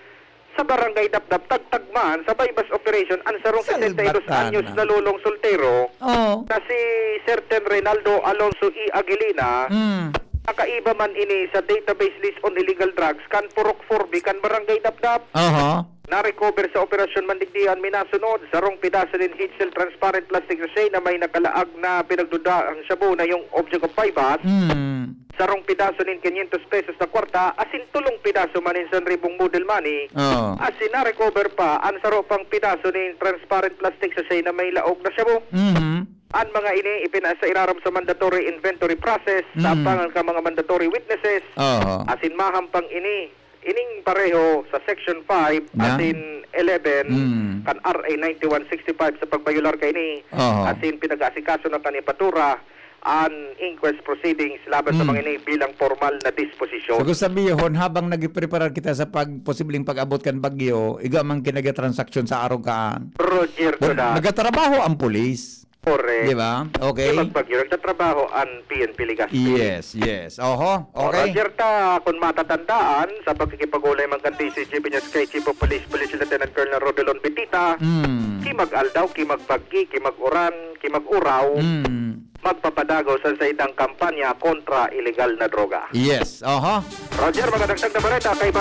sa Barangay Dapdap, tagtag man sa buy-bust operation an sarong Salbatan sesenta y dos anyos na. na lolong soltero Oo. na si Certain Reynaldo Alonso E. Aguilina, Mm. Nakaiba man ini sa database list on illegal drugs kan Purok four B kan Barangay Dapdap. Aha. Na-recover sa operasyon man digdi an minasunod, sarong pedaso nin heat seal transparent plastic sachet na may nakalaag na pinagdudahang shabu na yung object of buy-bust, Hmm. sarong pedaso nin quinientos pesos na kwarta, asin tolong pedaso man nin sanribong boodle money, Oo. asin na-recover pa an saro pang pedaso nin transparent plastic sachet na may laog na shabu. Mhm. An mga ini ipinasa irarom sa mandatory inventory process sa Mm. ampangan kan mga mandatory witnesses. Oho. Asin mahampang ini, ining pareho sa Section five Na? asin eleven Mm. kan R A ninety-one sixty-five sa pagbayular kaini. Oho. Asin pinag-aasikaso na kan ipatura an inquest proceedings laban sa Mm. mga ini bilang formal na disposisyon. So, kung sabihon, habang nagpreparar kita sa pag-, posibleng pag-abot kan bagyo, igwa man kinagtransaksyon sa arog kaan. Roger Bon, Toda. nagtatrabaho ang pulis. Correct. Di ba? Okay. Kimagbagyo, nagtatrabaho ang P N P Legazpi. Yes, yes. Oho, O, okay. Roger, ta, kung matatandaan, sa pakikipag-ulay man kan D C G P niya kay Chief of Police, Police Lieutenant Colonel Rodelon Bitita, Mm. kimag-aldaw, kimagbagyo, kimag-uran, kimag-uraw, Mm. magpapadagaw sa saindang kampanya kontra illegal na droga. Yes, oho. Roger, mga dagdag na bareta, kaiba